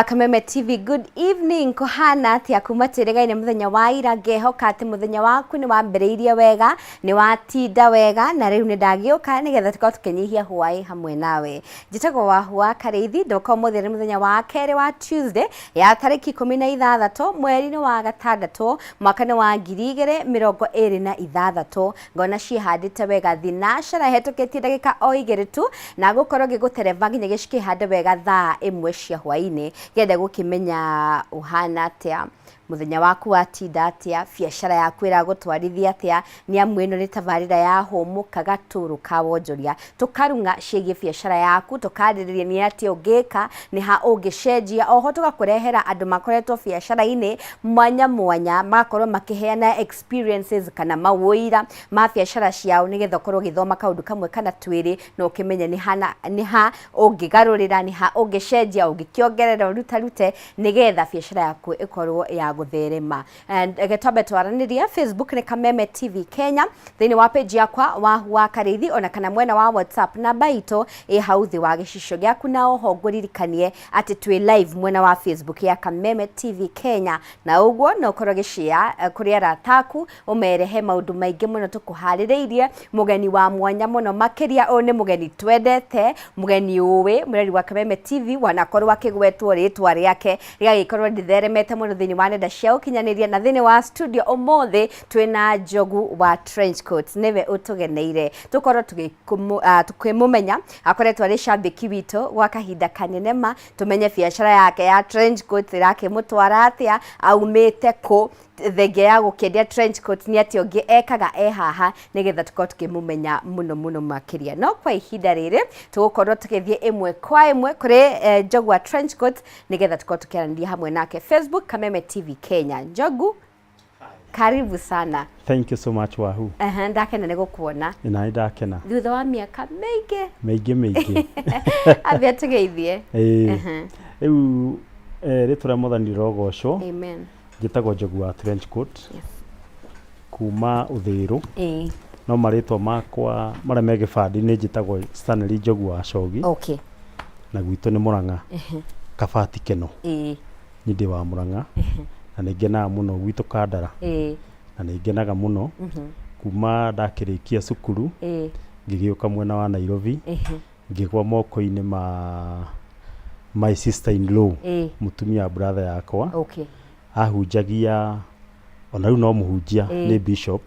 Kameme TV, good evening. Kũhana atĩa kuma twĩrĩgaine mũthenya wa ira? Ngehoka atĩ mũthenya waku nĩ wambĩrĩirie wega, nĩ watinda wega, na rĩu nĩ ndagĩũka nĩgetha tũkorwo tũkĩnyihia hwaĩ hamwe nawe. Njĩtagwo Wahua Karĩithi. Ndoka ũmũthĩ nĩ mũthenya wa kerĩ wa Tuesday ya tarĩki 16 mweri-inĩ wa gatandatũ, mwaka nĩ wa 2026. Ngona ciĩhandĩte wega thinacara hetũkĩtie ndagĩka o 2 tu, na ngũkorwo ngĩgũtereba nginya gĩcikĩhande wega thaa 1 cia hwaĩ-inĩ. Ngenda gũkĩmenya ũhana atĩa, mũthenya waku watinda atĩa, biacara yaku ĩragũtwarithia atĩa, nĩ amu ĩno nĩ tabarĩra ya Hũmũka Gatũrũ ka Wonjoria. Tũkarung'a ciĩgiĩ biacara yaku, tũkarĩrĩria nĩ atĩa ũngĩka, nĩ ha ũngĩcenjia, oho tũgakũrehera andũ makoretwo biacara-inĩ mwanya mwanya, magakorwo makĩheana experiences kana mawũira ma biacara ciao, nĩgetha ũkorwo ũgĩthoma kaũndũ kamwe kana twĩrĩ, na ũkĩmenye nĩ ha nĩ ha ũngĩgarũrĩra, nĩ ha ũngĩcenjia, ũngĩkĩongerera, ũrutarute, nĩgetha biacara yaku ĩkorwo ya gũtherema. Reke twambe twaranĩrie. Facebook nĩ Kameme TV Kenya, thĩinĩ wa page yakwa Wahu wa Karĩithi, ona kana mwena wa WhatsApp namba itũ ĩ hau thĩ wa gĩcicio gĩaku, na oho ngũririkanie atĩ twĩ live mwena wa Facebook ya Kameme TV Kenya, na ũguo no ũkorwo gĩshare kũrĩ arata aku, ũmere he maũndũ maingĩ mũno tũkũharĩrĩirie. Mũgeni wa mwanya mũno makĩria, ũyũ nĩ mũgeni twendete, mũgeni ũĩ mũreri wa Kameme TV, wanakorwo akĩgwetwo rĩtwa rĩake rĩgagĩkorwo rĩtheremete mũno thĩinĩ wa nenda cia ũkinyanĩria. Na thĩinĩ wa studio ũmũthĩ twĩna Njogu wa Trench Coat, nĩwe ũtũgeneire tũkorwo tũkĩmũmenya. Akoretwo arĩ cambĩki witũ gwa kahinda kanene ma, tũmenye biacara yake ya trench coat ĩrakĩmũtwara atĩa, aumĩte kũ, thengia ya gũkĩendia trench coat nĩ atĩa ũngĩ ekaga e haha, nĩgetha tũkorwo tũkĩmũmenya mũno mũno makĩria. No kwa ihinda rĩrĩ tũgũkorwo tũgĩthiĩ ĩmwe kwa ĩmwe kũrĩ Njogu wa Trench Coat, nĩgetha tũkorwo tũkĩaranĩria hamwe nake. Facebook, Kameme TV Kenya. Njogu, karibu sana. Thank you so much, Wahu. Aha, ndakena nĩ gũkuona. Na nĩ ndakena. Thutha wa mĩaka mĩingĩ. Mĩingĩ mĩingĩ. Ambia tũgeithie. Ĩĩ. Rĩu rĩtwa rĩa Mwathani rĩrogocwo. Amen. Njĩtagwo Njogu wa Trench Coat kuma Ũthĩrũ. No marĩtwa makwa marĩa me gĩbandĩ-inĩ, njĩtagwo Stanley Njogu wa Cogi. Na gwitũ nĩ Mũrang'a, Kabati Keno. Niĩ ndĩ wa Mũrang'a na nĩ ngenaga mũno gwitũ Kandara. Na nĩ ngenaga mũno kuma ndakĩrĩkia cukuru, ngĩgĩũka mwena wa Nairobi, ngĩgwa moko-inĩ ma my sister in law, mũtumia wa brother yakwa. Ahunjagia, ona rĩu no mũhunjia, nĩ bishop,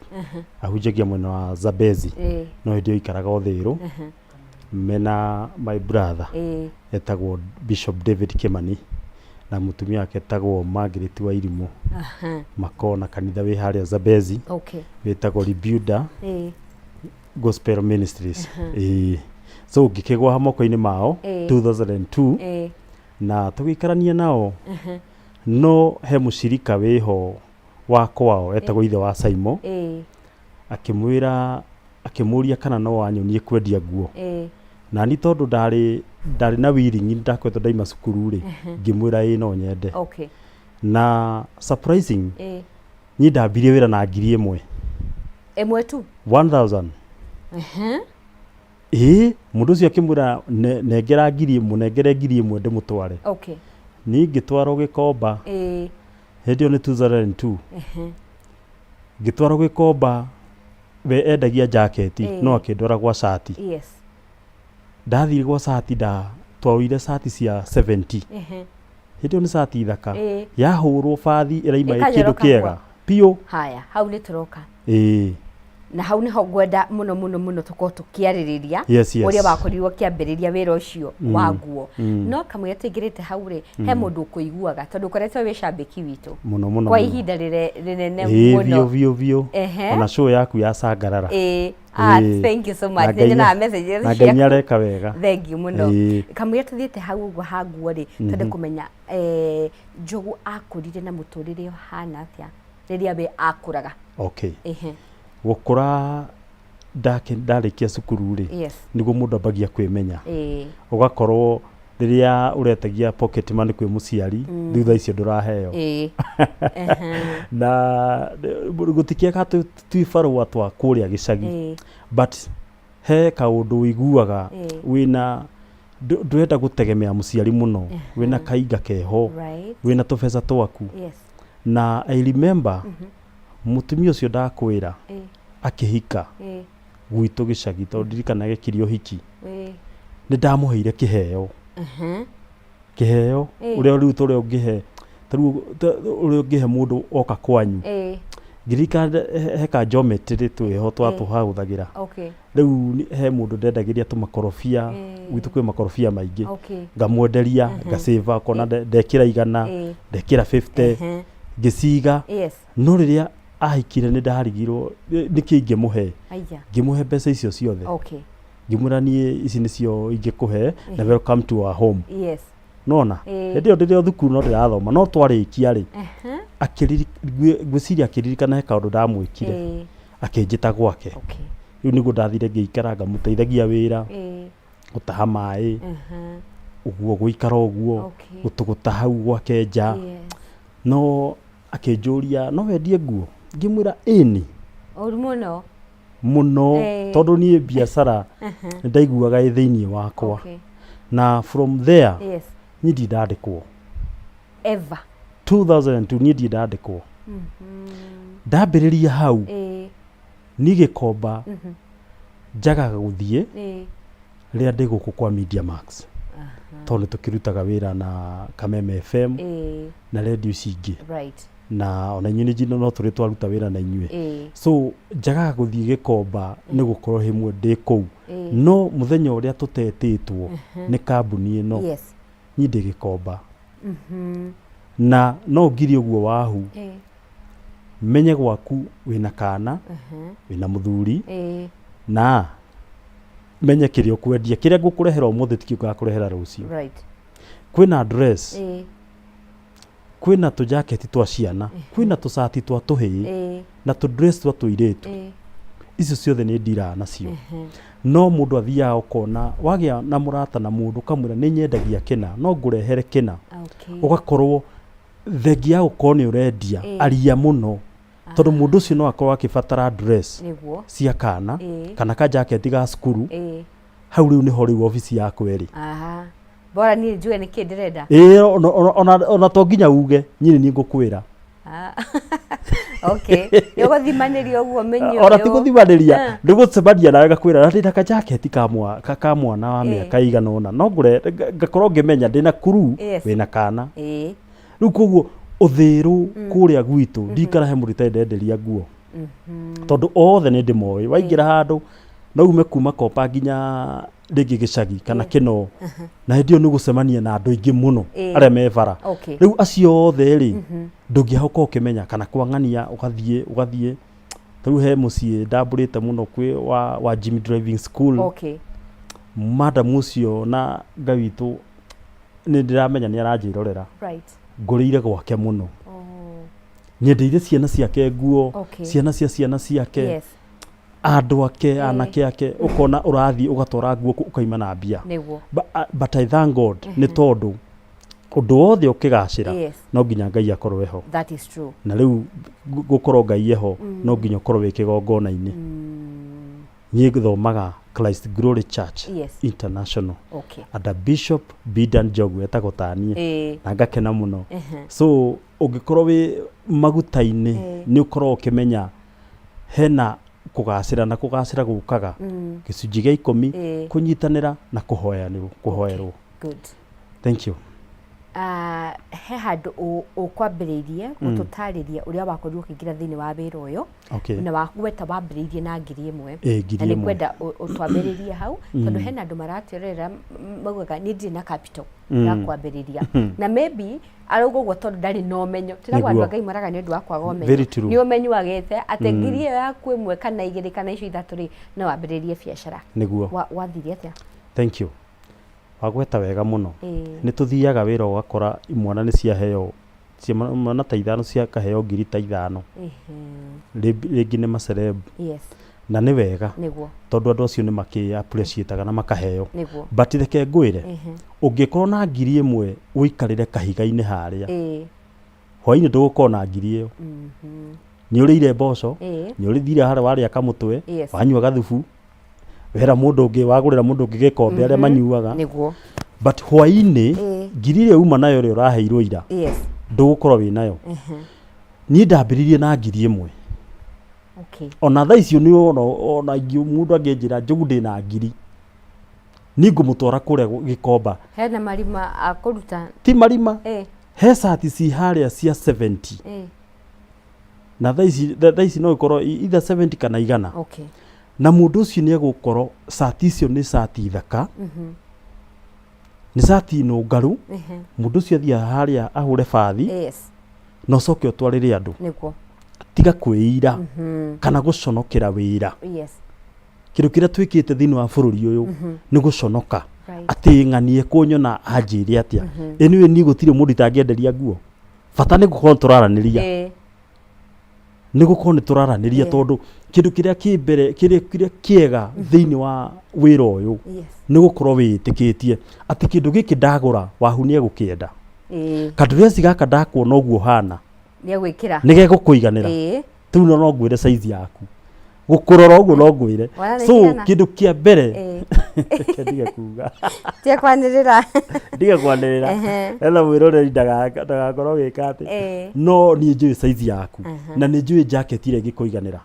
ahunjagia mwena wa Zambezi, no hĩndĩ ĩyo aikaraga Ũthĩrũ mena my brother etagwo Bishop David Kimani na mũtumia wake etagwo Margaret Wairimũ. Makoragwo na kanitha wĩ harĩa Zambezi wĩtagwo Rebuilder Gospel Ministries. Ĩĩ. So ngĩkĩgwa moko-inĩ mao 2002 na tũgĩikarania nao, no he mũcirika wĩho wa kwao etagwo ithe wa Saimo, akĩmwĩra, akĩmũria kana no anyonie kwendia nguo. Na ni tondũ ndarĩ na willing, ndakoretwo ndaima cukuru rĩ, ngĩmwĩra ĩĩ, no nyende. Na surprising, niĩ ndambirie wĩra na 1000. 1 tu? 1000. Ĩĩ, mũndũ ũcio akĩmwĩra, "Nengera 1000, nengere 1000 ndĩmũtware." Niĩ ngĩtwarwo Gĩkomba. Hĩndĩ ĩyo nĩ 2002. Ngĩtwarwo Gĩkomba, we endagia jaketi, no akĩndwara gwa cati. Ndathiĩ gwa cati, ndatwaire cati cia 70. Hĩndĩ ĩyo nĩ cati thaka, yahũrwo bathi ĩraima ĩ kĩndũ Ĩkanyoroka. kĩega biũ. Haya, hau nĩ tũroka. Ĩĩ. Na hau nĩho ngwenda mũno mũno mũno tũkorwo tũkĩarĩrĩria ũrĩa wakorirwo ũkĩambĩrĩria wĩra ũcio wa nguo. No kamũira tũingĩrĩte hau rĩ, he mũndũ ũkũiguaga, tondũ ũkoretwo wĩ cambĩki witũ mũno mũno kwa mũno. ihinda rĩnene Ĩĩ, mũno. Biũ biũ biũ. Ona show yaku ya Sangarara. Ĩĩ. Ah, thank you so much. Na Ngai Nĩnyonaga messages na Ngai ciaku. nĩareka wega. Thank you mũno. Kamũira tũthiĩte hau ũguo ha nguo rĩ, twende kũmenya Njogu akũrire na mũtũrĩre ũhana atĩa rĩrĩa we akũraga? Okay. Gũkũra, ndarĩkia cukuru rĩ, nĩguo mũndũ ambagia kwĩmenya. Ũgakorwo rĩrĩa ũretagia pocket money kwĩ mũciari, thutha icio ndũraheo. Na gũtikĩaga twibarũa twa kũrĩa gĩcagi, but he kaũndũ ũiguaga wĩna Ndũrenda gũtegemea mũciari mũno, wĩna kainga keho, wĩna tũbeca twaku. Na I remember mũtumia ũcio ndakwĩra akĩhika gwitũ gĩcagi, tondũ ndirikana agĩkirie ũhiki, nĩ ndamũheire kĩheo. Kĩheo ũrĩa rĩu ta ũrĩa ũngĩhe, ta rĩu ũrĩa ũngĩhe mũndũ oka kwanyu. Ngĩririkana he ka geometry twĩho twahũthagĩra. Rĩu he mũndũ ndendagĩria tũmakorobia, gwitũ kwĩ makorobia maingĩ. Ngamwenderia, ngasave, akona ndekĩra 100, ndekĩra 50, ngĩciga. No rĩrĩa ahikire nĩ ndarigirwo nĩkĩ ingĩmũhe. Ngĩmũhe mbeca icio ciothe. Ngĩmwĩra niĩ ici nĩcio ingĩkũhe na welcome to our home. Nona hĩndĩ ĩyo ndĩrĩ o thukuru no ndĩrathoma, no twarĩkia rĩ, ngwĩciria akĩririkana he kaũndũ ndamwĩkire, akĩnjĩta gwake. Rĩu nĩguo ndathire ngĩikara ngamũteithagia wĩra, gũtaha maĩ, ũguo gũikara ũguo, gũtũgũta hau gwake nja. No akĩnjũria, no wendie nguo? Ngĩmwĩra ĩni. Ũru mũno. Mũno, tondũ niĩ biacara nĩ ndaiguaga ĩ thĩinĩ wakwa. Na from there, niĩ ndirĩ ndandĩkwo. Ever. 2002 niĩ ndirĩ ndandĩkwo. Ndambĩrĩria hau, niĩ Gĩkomba njagaga gũthiĩ rĩrĩa ndĩ gũkũ kwa Media Max. Tondũ nĩ tũkĩrutaga wĩra na Kameme FM na redio ici ingĩ. Na ona inyuĩ nĩ no tũrĩ twaruta wĩra na inyuĩ. So njagaga gũthiĩ Gĩkomba nĩ gũkorwo hĩmwe ndĩ kũu. No mũthenya ũrĩa tũtetĩtwo nĩ kambuni ĩno, niĩ ndĩ Gĩkomba. Na no ngirie ũguo wahu, menye gwaku wĩna kana, wĩna mũthuri, na menye kĩrĩa ũkwendia. Kĩrĩa ngũkũrehera ũmũthĩ tikĩo ngakũrehera rũciũ. Kwĩna dress, kwĩna tũjaketi twa ciana, kwĩna tũcati twa tũhĩĩ, na tũ dress twa tũirĩtu. Icio ciothe nĩ ndiraga nacio. No mũndũ athiaga ũkona wagĩa na mũrata na mũndũ ũkamwĩra nĩ nyendagia kĩna, no ngũrehere kĩna. Ũgakorwo thengia ya gũkorwo nĩ ũrendia, aria mũno. Tondũ mũndũ ũcio no akorwo akĩbatara dress cia kana, kana ka jacket ga cukuru. Hau rĩu nĩho rĩu obici yakwa ĩrĩ. Bora niĩ njuge nĩkĩ ndĩrenda. Ĩĩ, ona to nginya uge, niĩ nĩ niĩ ngũkwĩra. Okay. Nĩ ũgũthimanĩria ũguo menye Ona ti gũthimanĩria, nĩ gũcemania nawe ngakwĩra na ndĩna kajaketi ka mwana wa mĩaka ĩigana ũna, no ngũre ngakorwo ngĩmenya ndĩna kuru wĩna kana. Rĩu koguo ũthĩrũ kũrĩa gwitũ ndikara he mũndũ itarĩ ndenderia nguo. Tondũ othe nĩ ndĩmoĩ. Waingĩra handũ no ume kuma Kopa nginya rĩngĩ gĩcagi kana Kĩnoo, na hĩndĩ ĩyo nĩ ũgũcemania na andũ aingĩ mũno arĩa me bara. Rĩu acio othe rĩ, ndũngĩhoka ũkĩmenya kana kwang'ania ũgathiĩ ũgathiĩ. Ta rĩu he mũciĩ ndambũrĩte mũno kwĩ wa Jimmy Driving School. Madam ũcio na Ngai witũ nĩ ndĩramenya nĩ aranjĩrorera. Ngũrĩire gwake mũno. Nyendeire ciana ciake nguo, ciana cia ciana ciake. Andũ ake, anake ake, ũkona ũrathiĩ ũgatwara nguo ũkaima na mbia. But I thank God nĩ tondũ ũndũ wothe ũkĩgacĩra no nginya Ngai akorwo eho. That is true. Na rĩu gũkorwo Ngai eho no nginya ũkorwo wĩ kĩgongona-inĩ. Niĩ thomaga Christ Glory Church International. Under Bishop Bidan Njogu etagwo taniĩ. Na ngakena mũno. So ũngĩkorwo wĩ maguta-inĩ nĩ ũkoragwo ũkĩmenya hena kũgacĩra, na kũgacĩra gũkaga gĩcunjĩ gĩa 10, kũnyitanĩra na kũhoyanĩrwo, kũhoerwo. Good. Thank you. He handũ ũkwambĩrĩirie gũtũtarĩria ũrĩa wakorirwo ũkĩingĩra thĩinĩ wa wĩra ũyũ. Na wagweta wambĩrĩirie na 1000. Ngiri Na ĩmwe. Nĩngwenda ũtwambĩrĩrie hau, tondũ hena andũ maratwĩrorera maugaga niĩ ndirĩ na capital ya kwambĩrĩria. Na maybe arauga ũguo tondũ ndarĩ na ũmenyo. Tĩragwo andũ a Ngai moraga nĩ ũndũ wa kwaga ũmenyo. Very true. Nĩ ũmenyo agĩte atĩ ngiri ĩyo yaku ĩmwe kana igĩrĩ kana icio ithatũ rĩ, no wambĩrĩrie biacara. Wathire atĩa? Thank you. Wagweta wega mũno. Nĩ tũthiaga wĩra ũgakora imwana nĩ ciaheo, imwana ta ithano ciakaheo ngiri ta ithano. Rĩngĩ nĩ ma celeb. Na nĩ wega. Tondũ andũ acio nĩ makĩ appreciate na makaheo. But reke ngwĩre, ũngĩkorwo na 1000 ũikarĩre kahiga-inĩ harĩa, hwainĩ ndũgũkorwo na ngiri ĩyo. Nĩ ũrĩire mboco, nĩ ũrĩthire harĩa warĩa kamũtwe, wanyua gathubu. Wera mũndũ ũngĩ, wagũrĩra mũndũ ũngĩ gĩkombe arĩa manyuaga. Nĩguo. But hwainĩ, ngiri ĩrĩa uma nayo ĩrĩa ũraheirwo ira, ndũgũkorwo wĩ nayo. Niĩ ndambĩrĩirie na 1000. Ona thaa icio nĩ ona mũndũ angĩnjĩra Njogu ndĩna ngiri, niĩ ngũmũtwara kũrĩa Gĩkomba. Hena marima a kũruta. Ti marima. He cati ci harĩa cia 70. Na thaa ici no ĩkorwo either 70 kana 100. Na mũndũ ũcio nĩ egũkorwo cati icio nĩ cati thaka. Nĩ cati nũngaru. Mũndũ ũcio athiĩ harĩa ahũre bathi. Na ũcoke ũtwarĩre andũ. Nĩguo. Tiga kwĩira kana gũconokera wĩra. Kĩndũ kĩrĩa twĩkĩte thĩinĩ wa bũrũri ũyũ nĩ gũconoka. Atĩ ng'anie kũnyona anjĩre atĩa. Anyway, niĩ gũtirĩ mũndũ itangĩenderia nguo. Bata nĩ gũkorwo tũraranĩria. Nĩ gũkorwo nĩ tũraranĩria tondũ kĩndũ kĩrĩa kĩ mbere, kĩrĩa kĩrĩa kĩega thĩinĩ wa wĩra ũyũ nĩ gũkorwo wĩĩtĩkĩtie atĩ kĩndũ gĩkĩ ndagũra wahu nĩ egũkĩenda. Kanduresi gaka ndakuona ũguo ũhana Nĩ egwĩkĩra. Nĩ gegũkũiganĩra. Rĩu no ngwĩre size yaku. Gũkũrora ũguo no ngwĩre. Wona nĩ So kĩigana? kĩndũ kĩa mbere, reke ndige kuga. Tiga kwanĩrĩra. Ndige kwanĩrĩra. Etha mwĩroreri ndagakorwo agĩka atĩ. No niĩ njũĩ size yaku. Na nĩ njũĩ jacket ĩrĩa ĩngĩkũiganĩra.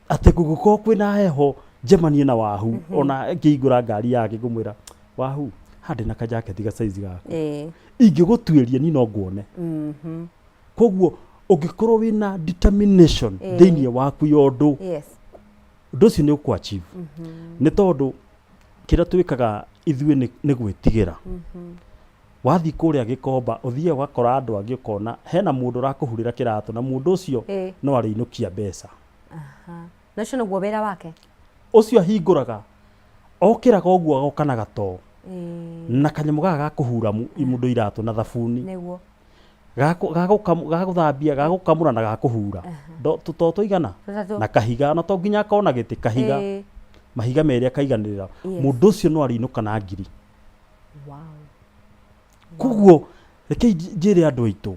Atĩ kũngĩkorwo kwĩna heho njemanie na Wahu, ona ngĩhingũra ngari yake ngũmwĩra, Wahu, haha ndĩna ka jacket ga size gaku. Ingĩgũtuĩria niĩ no nguone. Koguo ũngĩkorwo wĩna determination thĩinĩ waku ya ũndũ, ũndũ ũcio nĩ ũkũ achieve. Nĩ tondũ kĩrĩa twĩkaga ithuĩ nĩ gwĩtigĩra. Wathiĩ kũrĩa Gĩkomba ũthiaga ũgakora andũ angĩ ũkona hena mũndũ ũrakũhurĩra kĩratũ na mũndũ ũcio no arĩinũkia mbeca. Na ũcio nĩguo wĩra wake? Ũcio ahingũraga, okĩraga ũguo agoka na gatoo na kanyamũ gaka ga kũhura mũndũ iratũ na thabuni. Nĩguo. Gagũthambia, gagũkamũra na gakũhura. To tũigana? Tũtatũ. Na kahiga, ona to nginya akorwo na gĩtĩ, kahiga. Mahiga merĩ akaiganĩrĩra. Mũndũ ũcio no arĩinũka na ngiri. Koguo rekei njĩre andũ aitũ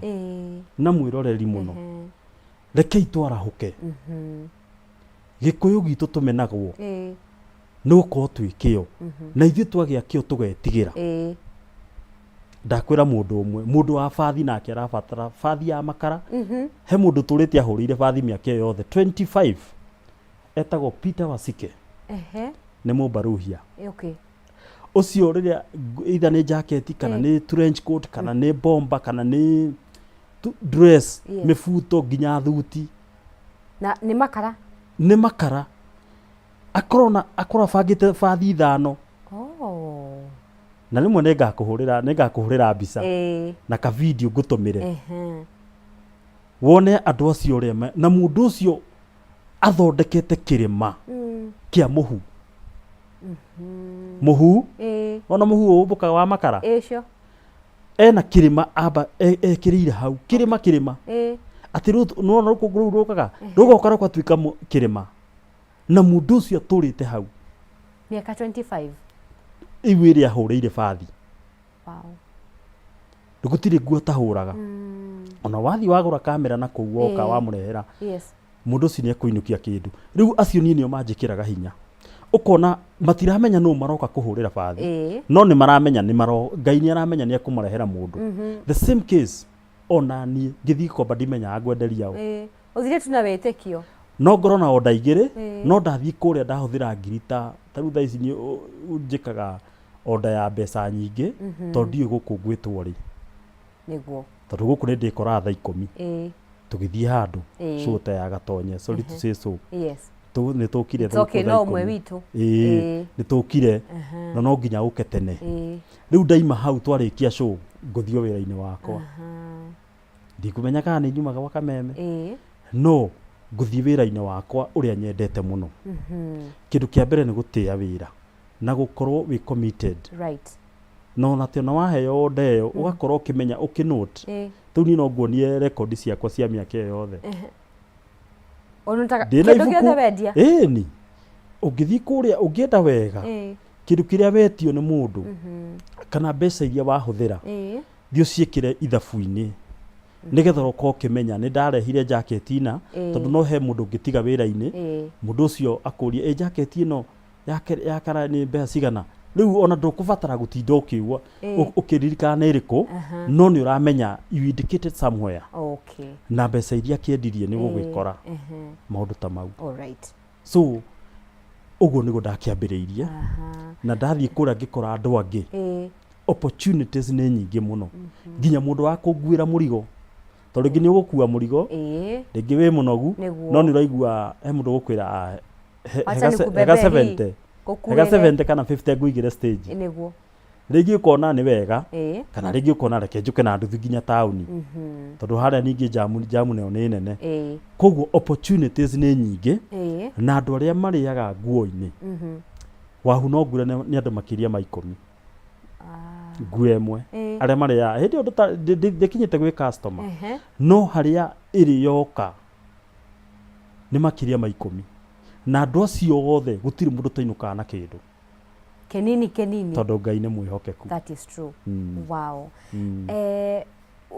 na mwĩroreri mũno, rekei twarahũke. Gĩkũyũ gitũ tũmenagwo nĩ gũkorwo twĩ kĩo, na ithuĩ twagĩa kĩo tũgetigĩra. Ndakwĩra mũndũ ũmwe, mũndũ wa bathi nake arabatara bathi ya makara. He mũndũ tũrĩte ahũrĩire bathi mĩaka ĩyo yothe 25, etagwo Peter Wasike. Nĩ Mũmbaruhia. Ũcio rĩrĩa either nĩ jacket kana nĩ trench coat kana nĩ bomber kana nĩ dress, mĩbuto nginya thuti. Na nĩ makara? Nĩ makara. Akorwo na akorwo abangĩte bathi 5. Na rĩmwe nĩ ngakũhũrĩra mbica na ka video ngũtũmĩre. Wone andũ acio ũrĩa na mũndũ ũcio athondekete kĩrĩma kĩa mũhu. Mũhu? Wona mũhu ũmbũkaga wa makara? Ĩĩ, ũcio. Ena kĩrĩma amba ekĩrĩire hau. Kĩrĩma kĩrĩma. Atĩ rĩu nĩwona rũkũngũ rũu rũkaga? Rũgoka rũgatuĩka kĩrĩma. Na mũndũ ũcio atũrĩte hau. Mĩaka 25. Rĩu ĩrĩa ahũrĩire bathi. Gũtirĩ nguo atahũraga. Ona wathiĩ wagũra kamera na kũu woka wamũrehera. Mũndũ ũcio nĩ ekũinũkia kĩndũ. Rĩu acio niĩ nĩo manjĩkĩraga hinya. Ũkona matiramenya nũ maroka kũhũrĩra bathi. No nĩ maramenya nĩ maro, Ngai nĩ aramenya nĩ ekũmarehera mũndũ. The same case ona niĩ ngĩthiĩ Gĩkomba ndimenyaga ngwenderia ũ. Ũthire tu na wĩtĩkio. No ngorwo na order igĩrĩ, no ndathiĩ kũrĩa ndahũthĩra ngiri ta rĩu thaa ici niĩ njĩkaga order ya mbeca nyingĩ, tondũ ndiũĩ gũkũ ngwĩtwo rĩ. Nĩguo. Tondũ gũkũ nĩ ndĩkoraga thaa 10. Tũgĩthiĩ handũ, show ta ya Gatonye, sorry to say so. Nĩ tũkire It's okay, gũkũ thaa no ũmwe 10. witũ. Nĩ tũkire, na no nginya ũke tene. Rĩu ndaima hau twarĩkia show, ngũthiĩ o wĩra-inĩ wakwa. Ndikũmenya kana nĩ nyumaga gwa Kameme. No ngũthiĩ wĩra-inĩ wakwa ũrĩa nyendete mũno. Kĩndũ kĩa mbere nĩ gũtĩa wĩra na gũkorwo wĩ committed. Na ona atĩ ona waheo order ĩyo ũgakorwo ũkĩmenya ũkĩ note. Rĩu niĩ no nguonie rekondi ciakwa cia mĩaka ĩyo yothe. Ũnutaga Ndĩna kĩndũ ibuku. gĩothe wendia? Ĩni. Ũngĩthiĩ kũrĩa ũngĩenda wega, kĩndũ kĩrĩa wetio nĩ mũndũ kana mbeca iria wahũthĩra, thiĩ ũciĩkĩre ithabu-inĩ nĩgetha ũkorwo ũkĩmenya nĩ ndarehire jacket ina, tondũ no he mũndũ ũngĩtiga wĩra-inĩ, mũndũ ũcio akũrie ĩ jacket ĩno Yake yakara nĩ mbeca cigana? Rĩu ona ndũkũbatara gũtinda ũkĩigua ũkĩririkana nĩ ĩrĩkũ, no nĩ ũramenya you indicated somewhere na mbeca iria akĩendirie nĩ ũgũgĩkora maũndũ ta mau. So ũguo nĩguo ndakĩambĩrĩirie na ndathiĩ kũrĩa ngĩkora andũ angĩ. Opportunities nĩ nyingĩ mũno, nginya mũndũ wa kũnguĩra mũrigo, tondũ rĩngĩ nĩ ũgũkua mũrigo, rĩngĩ wĩ mũnogu, no nĩ ũraigua he mũndũ ũgũkwĩra, "Ah, Wacha hega nikubebe hega hii, 70 ngũkuĩre." Hega 70 kana 50 ngũigĩre stage. Rĩngĩ ũkona nĩ wega, kana rĩngĩ ũkona reke njũke na nduthi nginya taũni, tondũ harĩa ningĩ jamu jamu nayo nĩ nene. Koguo opportunities nĩ nyingĩ na andũ arĩa marĩaga nguo-inĩ wahu no ngure nĩ andũ makĩria ma 10 nguo ĩmwe arĩa marĩaga hĩndĩ ĩyo ndĩkinyĩte gwĩ customer, no harĩa ĩrĩ yoka nĩ makĩria ma 10, na andũ acio othe gũtirĩ mũndũ ũtainũkaga na kĩndũ. Kenini kenini. Tondũ Ngai nĩ mwĩhokeku. That is true. Wow.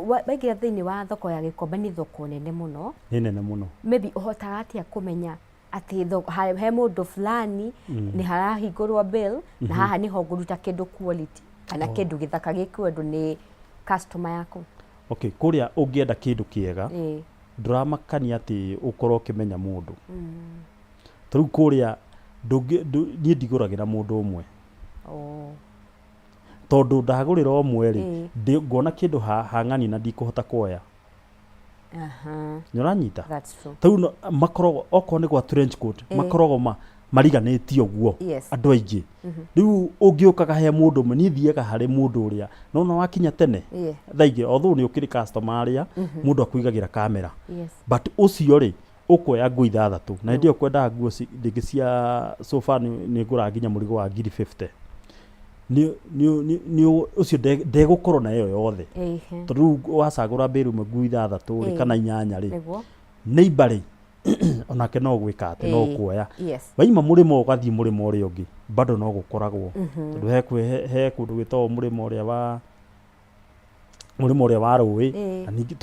Waingĩra thĩinĩ wa thoko ya Gĩkomba, nĩ thoko nene mũno. Nĩ nene mũno. Maybe ũhotaga atĩa kũmenya atĩ he mũndũ fulani nĩ harahingũrwo bill na haha nĩho ngũruta kĩndũ quality kana kĩndũ gĩthaka gĩkwendwo nĩ customer yaku? Okay, kũrĩa ũngĩenda kĩndũ kĩega, ndũramakania atĩ ũkorwo ũkĩmenya mũndũ. Ta rĩu kũrĩa niĩ ndigũragĩra mũndũ ũmwe. Tondũ ndagũrĩra ũmwe rĩ, nguona kĩndũ hang'ani na ndikũhota kuoya. Nĩ ũranyita? That's true. Ta rĩu makoragwo okorwo nĩ gwa trench coat, makoragwo mariganĩtie ũguo andũ aingĩ. Rĩu ũngĩũkaga he mũndũ ũmwe, niĩ thiaga harĩ mũndũ ũrĩa nona wakinya tene thaa igĩrĩ, although nĩ ũkĩrĩ customer arĩa mũndũ akũigagĩra kamera. But ũcio rĩ, ũkuoya nguo ithathatũ na hĩndĩ ĩyo kwendaga nguo rĩngĩ cia sofa nĩ ngũraga nginya mũrigo wa ngiri 50. Nĩ ũcio ndegũkorwo na ĩyo yothe. Tondũ rĩu wacagũra mbĩrũ ĩmwe nguo ithathatũ rĩ, kana inyanya rĩ, neighbor rĩ, onake no gwĩka atĩ no kuoya. Waima mũrĩmo ũgathiĩ mũrĩmo ũrĩa ũngĩ, bado no gũkoragwo. Tondũ he kũndũ gwĩtagwo mũrĩmo ũrĩa wa rũĩ, na ningĩ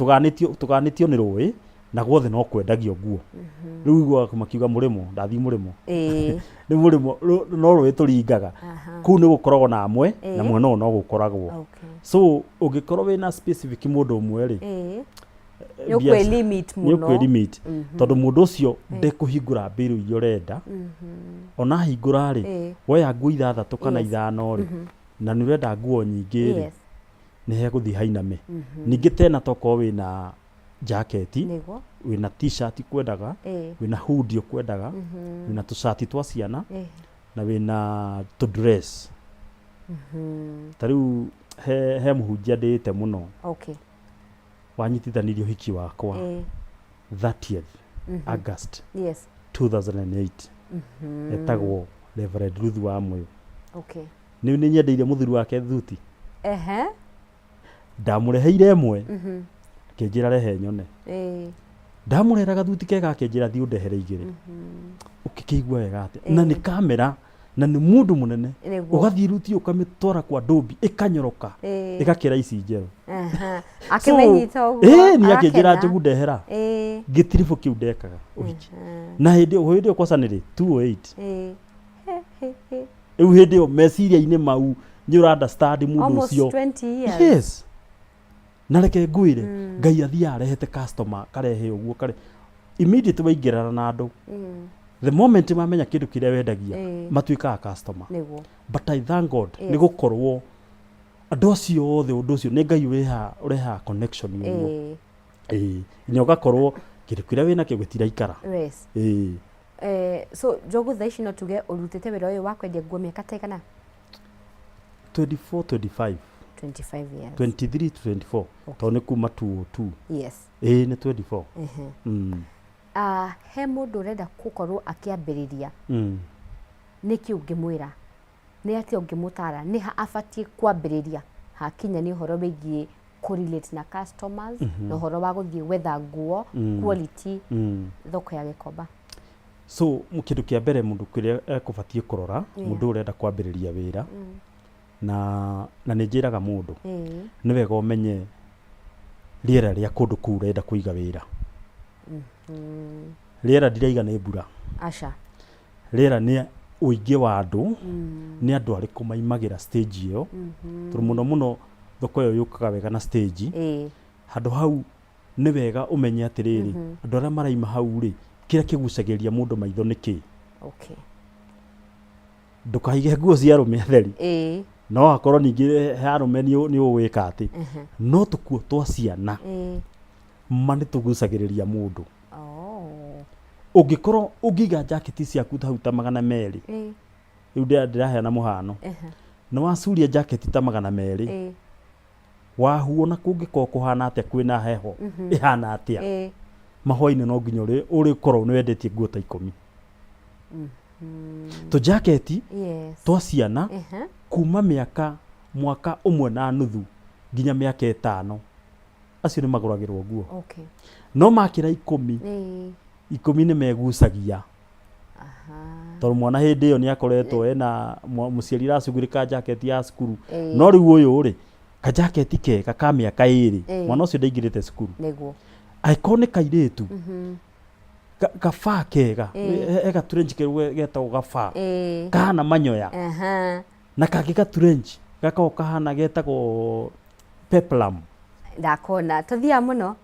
tũganĩtio nĩ rũĩ, na guothe no kwendagio nguo. Rĩu iguaga makiuga mũrĩmo, ndathiĩ mũrĩmo. Nĩ mũrĩmo, no rũĩ tũringaga. Kũu nĩ gũkoragwo na amwe, na mwena ũyũ no gũkoragwo. So ũngĩkorwo wĩna specific mũndũ ũmwe rĩ, Nĩ ũkwĩ-limit nĩ mũno. Ũkwĩ-limit tondũ mũndũ ũcio ndekũhingũra mbĩrũ iria ũrenda. Ona ahingũra rĩ, woya nguo ithathatũ kana ithano rĩ, na nĩ ũrenda nguo nyingĩ rĩ, nĩ hegũthiĩ hainame. Ningĩ tena tokorwo wĩna jaketi, wĩna t-shirt kwendaga, wĩna hoodie ũkwendaga, wĩna tũcati twa ciana, na wĩna tũ dress. Ta rĩu he mũhunjia ndĩĩte mũno wanyitithanirie ũhiki wakwa 30th August 2008, etagwo Reverend Ruth wa Mũyũ. Nĩ nyendeire mũthuri wake thuti. Ndamũreheire ĩmwe, akĩnjĩra rehe nyone. Ndamũrehera gathuti kega, akĩnjĩra thiĩ ũndehere igĩrĩ. Ũkĩkĩigua wega atĩa? Na nĩ kamera na nĩ mũndũ mũnene. Ũgathiĩ ruti ũkamĩtwara kwa ndũmbi ĩkanyoroka, ĩgakĩra ici njerũ. Akĩmĩnyita ũguo, Ni akĩnjĩra arakena. Njogu ndehera. Gĩtiribũ kĩu ndekaga ũhiki na hĩndĩ ĩyo kwaca nĩ rĩ 208. He, he, he. Rĩu hĩndĩ ĩyo meciria-inĩ mau nĩ ũra understand mũndũ Almost ũcio. 20 years. Yes, na reke ngwĩre, Ngai athiaga arehete customer karehe ũguo kare immediate waingĩrana na andũ, the moment mamenya kĩndũ kĩrĩa wendagia, matuĩkaga customer. But I thank God nĩ gũkorwo andũ acio othe, ũndũ ũcio nĩ Ngai ũrehaga connection ũguo. Ĩĩ, nginya ũgakorwo kĩndũ kĩrĩa wĩnakĩo gĩtiraikara. Ĩĩ. So Njogu, thaa ici no tuge ũrutĩte wĩra ũyũ wa kwendia nguo mĩaka ta ĩgana? 24, 25. 25 years. 23 to 24, tondũ nĩ kuma 202. Ĩĩ, nĩ 24. Ah, he mũndũ ũrenda gũkorwo akĩambĩrĩria, nĩkĩ ũngĩmwĩra? Nĩ atĩa ũngĩmũtara? Nĩ ha abatiĩ kwambĩrĩria hakinya nĩ ũhoro wĩgiĩ kũ-relate na customers na ũhoro wa gũthiĩ gwetha nguo quality thoko ya Gĩkomba? So kĩndũ kĩa mbere mũndũ kĩrĩa ekũbatiĩ kũrora, mũndũ ũrenda kwambĩrĩria wĩra, na nĩ njĩraga mũndũ, nĩ wega ũmenye rĩera rĩa kũndũ kũu ũrenda kũiga wĩra. Rĩera ndiraiga nĩ mbura. Aca. Rĩera nĩ Ũingĩ wa andũ, nĩ andũ arĩkũ maimagĩra stage ĩyo, tondũ mũno mũno thoko ĩyo yũkaga wega na stage. Handũ hau nĩ wega ũmenye atĩrĩrĩ, andũ arĩa maraima hau rĩ, kĩrĩa kĩgucagĩrĩria mũndũ maitho nĩ kĩ. Ndũkaige nguo cia arũme atheri. No akorwo ningĩ he arũme nĩ ũgwĩka atĩ, no tũkuo twa ciana ma nĩ tũgucagĩrĩria mũndũ. Ũngĩkorwo ũngĩiga jaketi ciaku hau ta 200, rĩu ndĩraheana mũhano, nĩ wacuria jaketi ta 200, wahuo na kũngĩkorwo kũhana atĩa, kwĩna heho ĩhana atĩa, mahwainĩ no nginya ũrĩkorwo nĩ wendetie nguo ta 10, tũjaketi twa ciana kuma mĩaka 1.5 nginya mĩaka 5, acio nĩ magũragĩrwo nguo. No makĩra 10, 10 nĩ megucagia, tondũ mwana hĩndĩ ĩyo nĩ akoretwo ena mũciari aracugurĩka jaketi ya cukuru. No rĩu ũyũ rĩ, kajaketi kega ka mĩaka 2, mwana ũcio ndaingĩrĩte cukuru. Angĩkorwo nĩ kairĩtu, gabaa kega, he gaturenji kerũ getagwo gabaa, kahana manyoya, na kangĩ gaturenji gakoragwo kahana getagwo peplum. Ndakona tũthiaga mũno.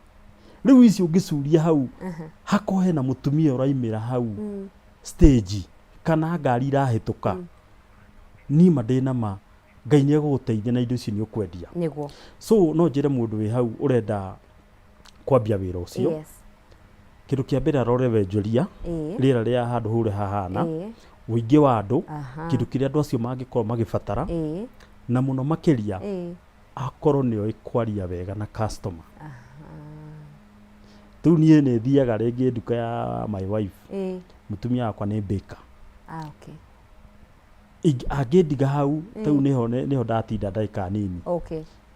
Rĩu icio ũngĩcuria hau, hakorwo hena mũtumia ũraimĩra hau stage kana ngari irahĩtũka, niĩ ma ndĩna ma Ngai nĩ egũgũteithia na indo icio nĩ ũkwendia. So no njĩre mũndũ wĩ hau ũrenda kwambia wĩra ũcio, kĩndũ kĩa mbere arore wenjoria, rĩera rĩa handũ hau ũrĩa hahana, ũingĩ wa andũ, kĩndũ kĩrĩa andũ acio mangĩkorwo magĩbatara, na mũno makĩria akorwo nĩ oĩ kwaria wega na customer. Rĩu niĩ nĩ thiaga rĩngĩ nduka ya my wife, mũtumia wakwa nĩ baker. Ah, okay. Angĩndiga hau rĩu nĩho ndatinda ndagĩka nini,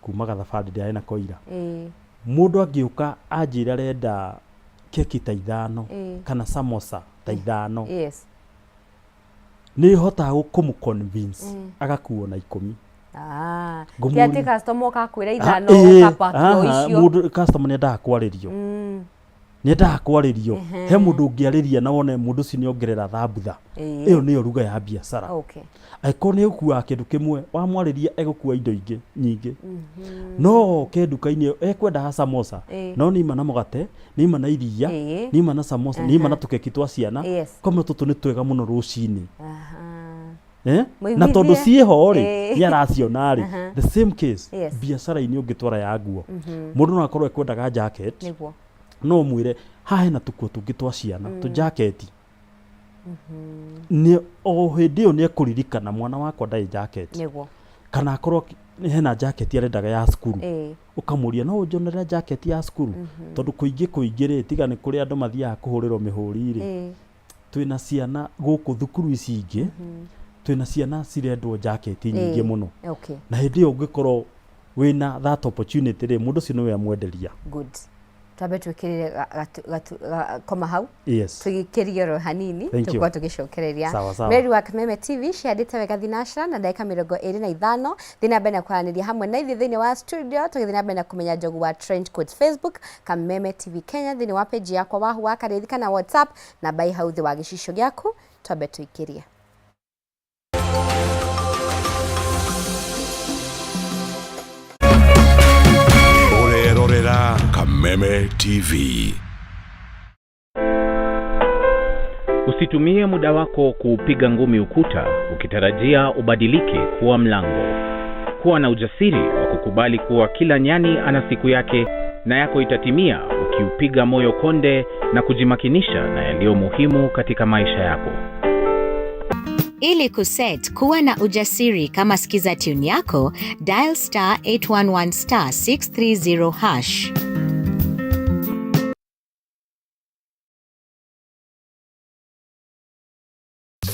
kuma gathabarĩ ndĩrarĩ nako ira. Mũndũ angĩũka anjĩre arenda keki ta 5 kana samosa ta 5, nĩ hotaga kũmũ convince agakuo na 10. Ah, ti Ngũmũria. atĩ customer ũkakwĩra Ah, 5, ũkapakio aha, icio. Mũndũ customer nĩ endaga kwarĩrio, nĩ endaga kwarĩrio. He mũndũ ũngĩarĩria na wone mũndũ ũcio nĩ ongerera thambutha. Ĩyo nĩyo ruga ya biacara. Angĩkorwo nĩ egũkuaga kĩndũ kĩmwe, wamwarĩria egũkua indo ingĩ nyingĩ. No oke nduka-inĩ ĩyo ekwendaga samosa, no nĩ ima na mũgate, nĩ ima na iria, nĩ ima na samosa, nĩ ima na tũkeki twa ciana. Kwamwe tũtũ nĩ twega mũno rũcinĩ. Eh? Na tondũ Mũiguithie. ciĩho rĩ, nĩ araciona rĩ. The same case, biacara-inĩ ũngĩtwara ya nguo, mũndũ no akorwo ekwendaga jacket, no ũmwĩre haha hena tũkuo tũngĩ twa ciana, tũjaketi. Nĩ o hĩndĩ ĩyo nĩ ekũririkana mwana wakwa ndarĩ jacket, kana akorwo hena jacket arendaga ya cukuru, ũkamũria no ũnjonere jacket ya cukuru, tondũ kũingĩ kũingĩ rĩ, tiga nĩ kũrĩ andũ mathiaga kũhũrĩrwo mĩhũri rĩ, twĩna ciana gũkũ thukuru ici ingĩ, twĩna ciana cirendwo jaketi nyingĩ mũno. Na hĩndĩ ĩyo ũngĩkorwo wĩna that opportunity rĩ, mũndũ ũcio nĩwe amwenderia. Good. Twambe twĩkĩrĩre koma hau, tũgĩkĩrie oro hanini. Thank you. Tũkorwo tũgĩcokereria. Sawa, sawa. Meri wa Kameme TV ciandĩte wega thinacra na ndagĩka 25. Thiĩ na mbere na kwaranĩria hamwe na ithuĩ thĩinĩ wa studio, tũgĩthiĩ na mbere na kũmenya Njogu wa Trench Coats. Facebook Kameme TV Kenya, thĩinĩ wa page yakwa Wahu wa Karĩthi, kana WhatsApp namba ĩ hau thĩ wa gĩcicio gĩaku. Twambe tũikĩrie. Ũrerorera Kameme TV. Usitumie muda wako kuupiga ngumi ukuta ukitarajia ubadilike kuwa mlango. Kuwa na ujasiri wa kukubali kuwa kila nyani ana siku yake na yako itatimia ukiupiga moyo konde na kujimakinisha na yaliyo muhimu katika maisha yako. Ili kuset kuwa na ujasiri kama skiza tune yako, dial star 811 star 630 hash.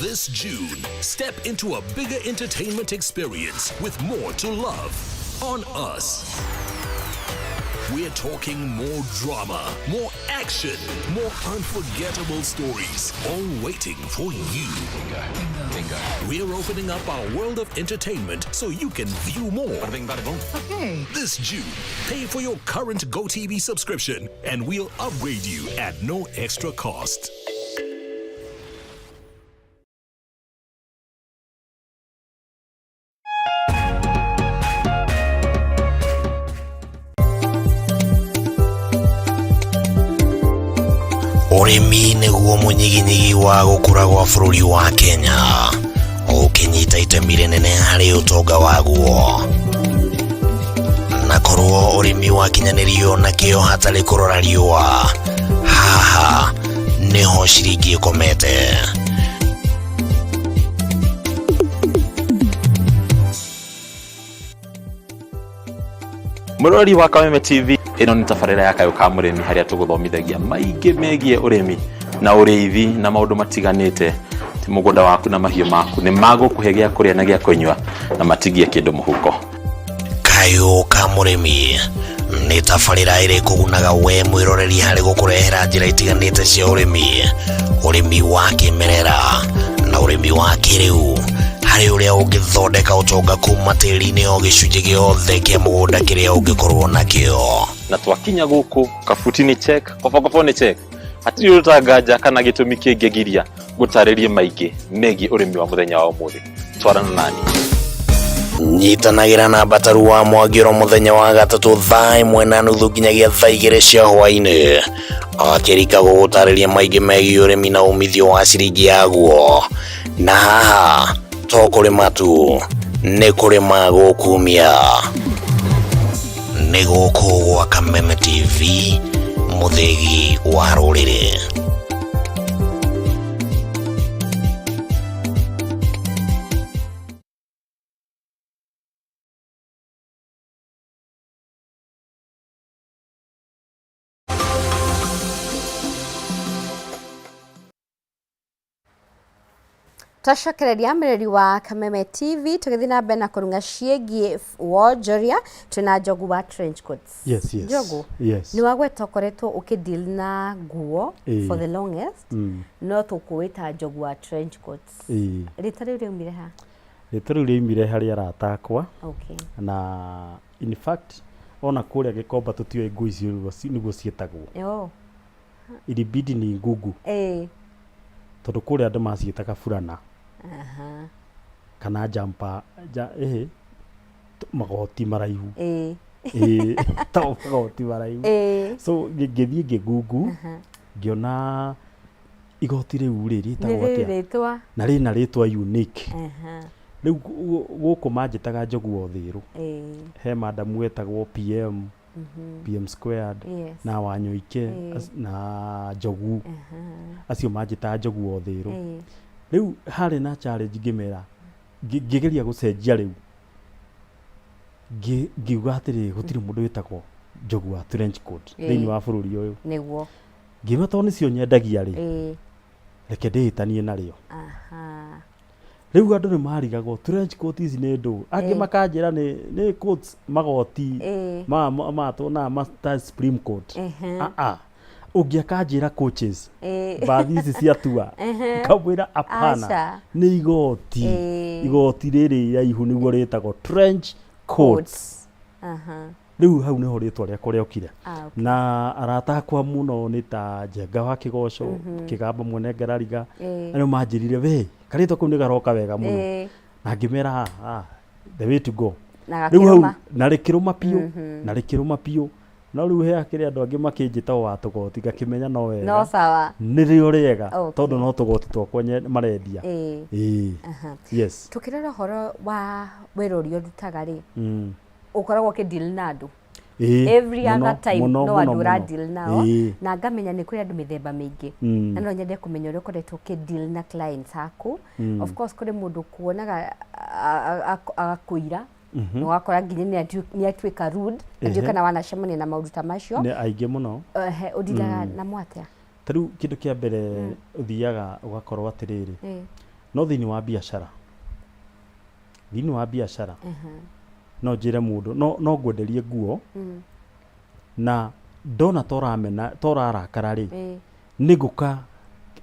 This June, step into a bigger entertainment experience with more to love on us. We're talking more drama, more action, more unforgettable stories, all waiting for you. Bingo. We're opening up our world of entertainment so you can view more. Bada bing, bada boom. Okay. This June, pay for your current GoTV subscription and we'll upgrade you at no extra cost. Ũrĩmi nĩguo mũnyiginyigi wa gũkũra gwa bũrũri wa Kenya, ũkĩnyita itemi rĩnene harĩ ũtonga waguo. Na korwo ũrĩmi wakinyanĩrio na kĩo hatarĩ kũrora riũa, haha nĩho ciringi ĩkomete. Mũrori wa Kameme TV, ĩno nĩ tabarĩra ya Kayũ ka Mũrĩmi harĩa tũgũthomithagia maingĩ megiĩ ũrĩmi na ũrĩithi na maũndũ matiganĩte. Ti mũgũnda waku na mahiũ maku nĩ magũkũhe gĩa kũrĩa na gĩa kũnyua na matigie kĩndũ mũhuko. Kayũ ka Mũrĩmi nĩ tabarĩra ĩrĩ kũgunaga we mwĩroreri harĩ gũkũrehera njĩra itiganĩte cia ũrĩmi, ũrĩmi wa kĩmerera na ũrĩmi wa kĩrĩu harĩ ũrĩa ũngĩthondeka ũtonga kuma tĩri-inĩ o gĩcunjĩ gĩothe kĩa mũgũnda kĩrĩa ũngĩkorwo nakĩo. Na twakinya gũkũ kabuti nĩ check, kobokobo nĩ check, hatirĩ ũndũ ta nganja kana gĩtũmi kĩngĩgiria ngũtarĩrie maingĩ megiĩ ũrĩmi wa mũthenya wa ũmũthĩ. Twarana nani. Nyitanagĩra na Mbataru wa Mwangi oro mũthenya wa gatatũ thaa ĩmwe na nuthu nginyagia thaa igĩrĩ cia hwaĩ-inĩ akĩrika gũgũtarĩria maingĩ megiĩ ũrĩmi na umithio wa ciringi yaguo. Na haha to kũrĩma tu, nĩ kũrĩma gũkumia. Nĩ gũkũ gwa Kameme TV, mũthĩgi wa rũrĩrĩ. Twacokereria mĩreri wa Kameme TV tũgĩthiĩ na mbere na kũrung'a ciĩgiĩ wonjoria twĩna Njogu wa trench coats. Yes, yes. Njogu, Yes. nĩ wagweta ũkoretwo ũkĩ deal na nguo Ĩĩ. for the longest no tũkũwĩta Njogu wa trench coats. Ĩĩ. Rĩtwa rĩu rĩaumire ha? Rĩtwa rĩu rĩaumire harĩ arata akwa Okay. na in fact ona kũrĩa Gĩkomba tũtiũĩ nguo icio nĩguo ciĩtagwo. Oh. Ilibidi ni ngungu. Ĩĩ. Tondũ kũrĩa andũ maciĩtaga burana. Aha. Kana jumper, ja, ĩhĩ, magoti maraihu. Ĩĩ. Ĩĩ, to magoti maraihu. Ĩĩ. So ngĩthiĩ ngĩgungu, ngĩona igoti rĩu rĩ rĩtagwo Nĩ atĩa? rĩtwa. Na rĩna rĩtwa unique. Aha. Rĩu gũkũ manjĩtaga Njogu wa Ũthĩrũ. Ĩĩ. He madamu wetagwo PM, PM squared, Yes. na Wanyoike, na Njogu. Acio manjĩtaga Njogu wa Ũthĩrũ. Rĩu harĩ na challenge ngĩmera, ngĩgeria gũcenjia rĩu. Ngiuga atĩrĩrĩ, gũtirĩ mũndũ wĩtagwo Njogu wa trench coat thĩinĩ wa bũrũri ũyũ. Nĩguo. Ngiuga tondũ nĩcio nyendagia rĩ, reke ndĩĩtanie narĩo. Aha. Rĩu andũ nĩ marigagwo trench coat ici nĩ ndũ, angĩ makanjĩra nĩ coats magoti ma tuonaga ma ta Supreme Court. Ah ah. Ũngĩ akanjĩra coaches, mbathi ici cia tua, ngamwĩra apana, Aca. nĩ igoti. Igoti rĩrĩ iraihu nĩguo rĩtagwo trench coats. Aha. Rĩu hau nĩho rĩtwa rĩakwa rĩokire. Ah, okay. Na arata akwa mũno nĩ ta Njenga wa Kĩgoco, Kĩgamba mwene Ngarariga, arĩa manjĩrire we karĩtwa kau nĩ garoka wega mũno. Na ngĩmera ah, ah, the way to go. Na Rĩu hau gakĩrũma. na rĩkĩrũma biũ, na rĩkĩrũma biũ. No rĩu he akĩrĩ andũ angĩ makĩnjĩta o wa tũgoti ngakĩmenya no wega. No sawa. Nĩrĩo rĩega Okay. tondũ no tũgoti twakwa marendia. Ĩĩ. Aha. Yes. Tũkĩrora ũhoro wa wĩra ũrĩa ũrutaga rĩ, ũkoragwo ũkĩ deal na andũ. Ĩĩ, Every mũno, other time mũno, no mũno, andũ ũra mũno. deal nao Ĩĩ. na ngamenya nĩ kũrĩ andũ mĩthemba mĩingĩ na no nyende kũmenya ũrĩa ũkoretwo ũkĩ deal na clients aku. Of course kũrĩ mũndũ kuonaga agakũira na ũgakora nginya nĩ atuĩka rude na ndiũĩ kana wanacemania na maũndũ ta macio. Nĩ aingĩ mũno. Ehe, ũndiraga namo atĩa? Ta rĩu kĩndũ kĩa mbere ũthiaga ũgakorwo atĩrĩrĩ, no thĩinĩ wa biacara, thĩinĩ wa biacara no njĩre mũndũ no ngwenderie nguo na ndona ta ũramena ta ũrarakara rĩ,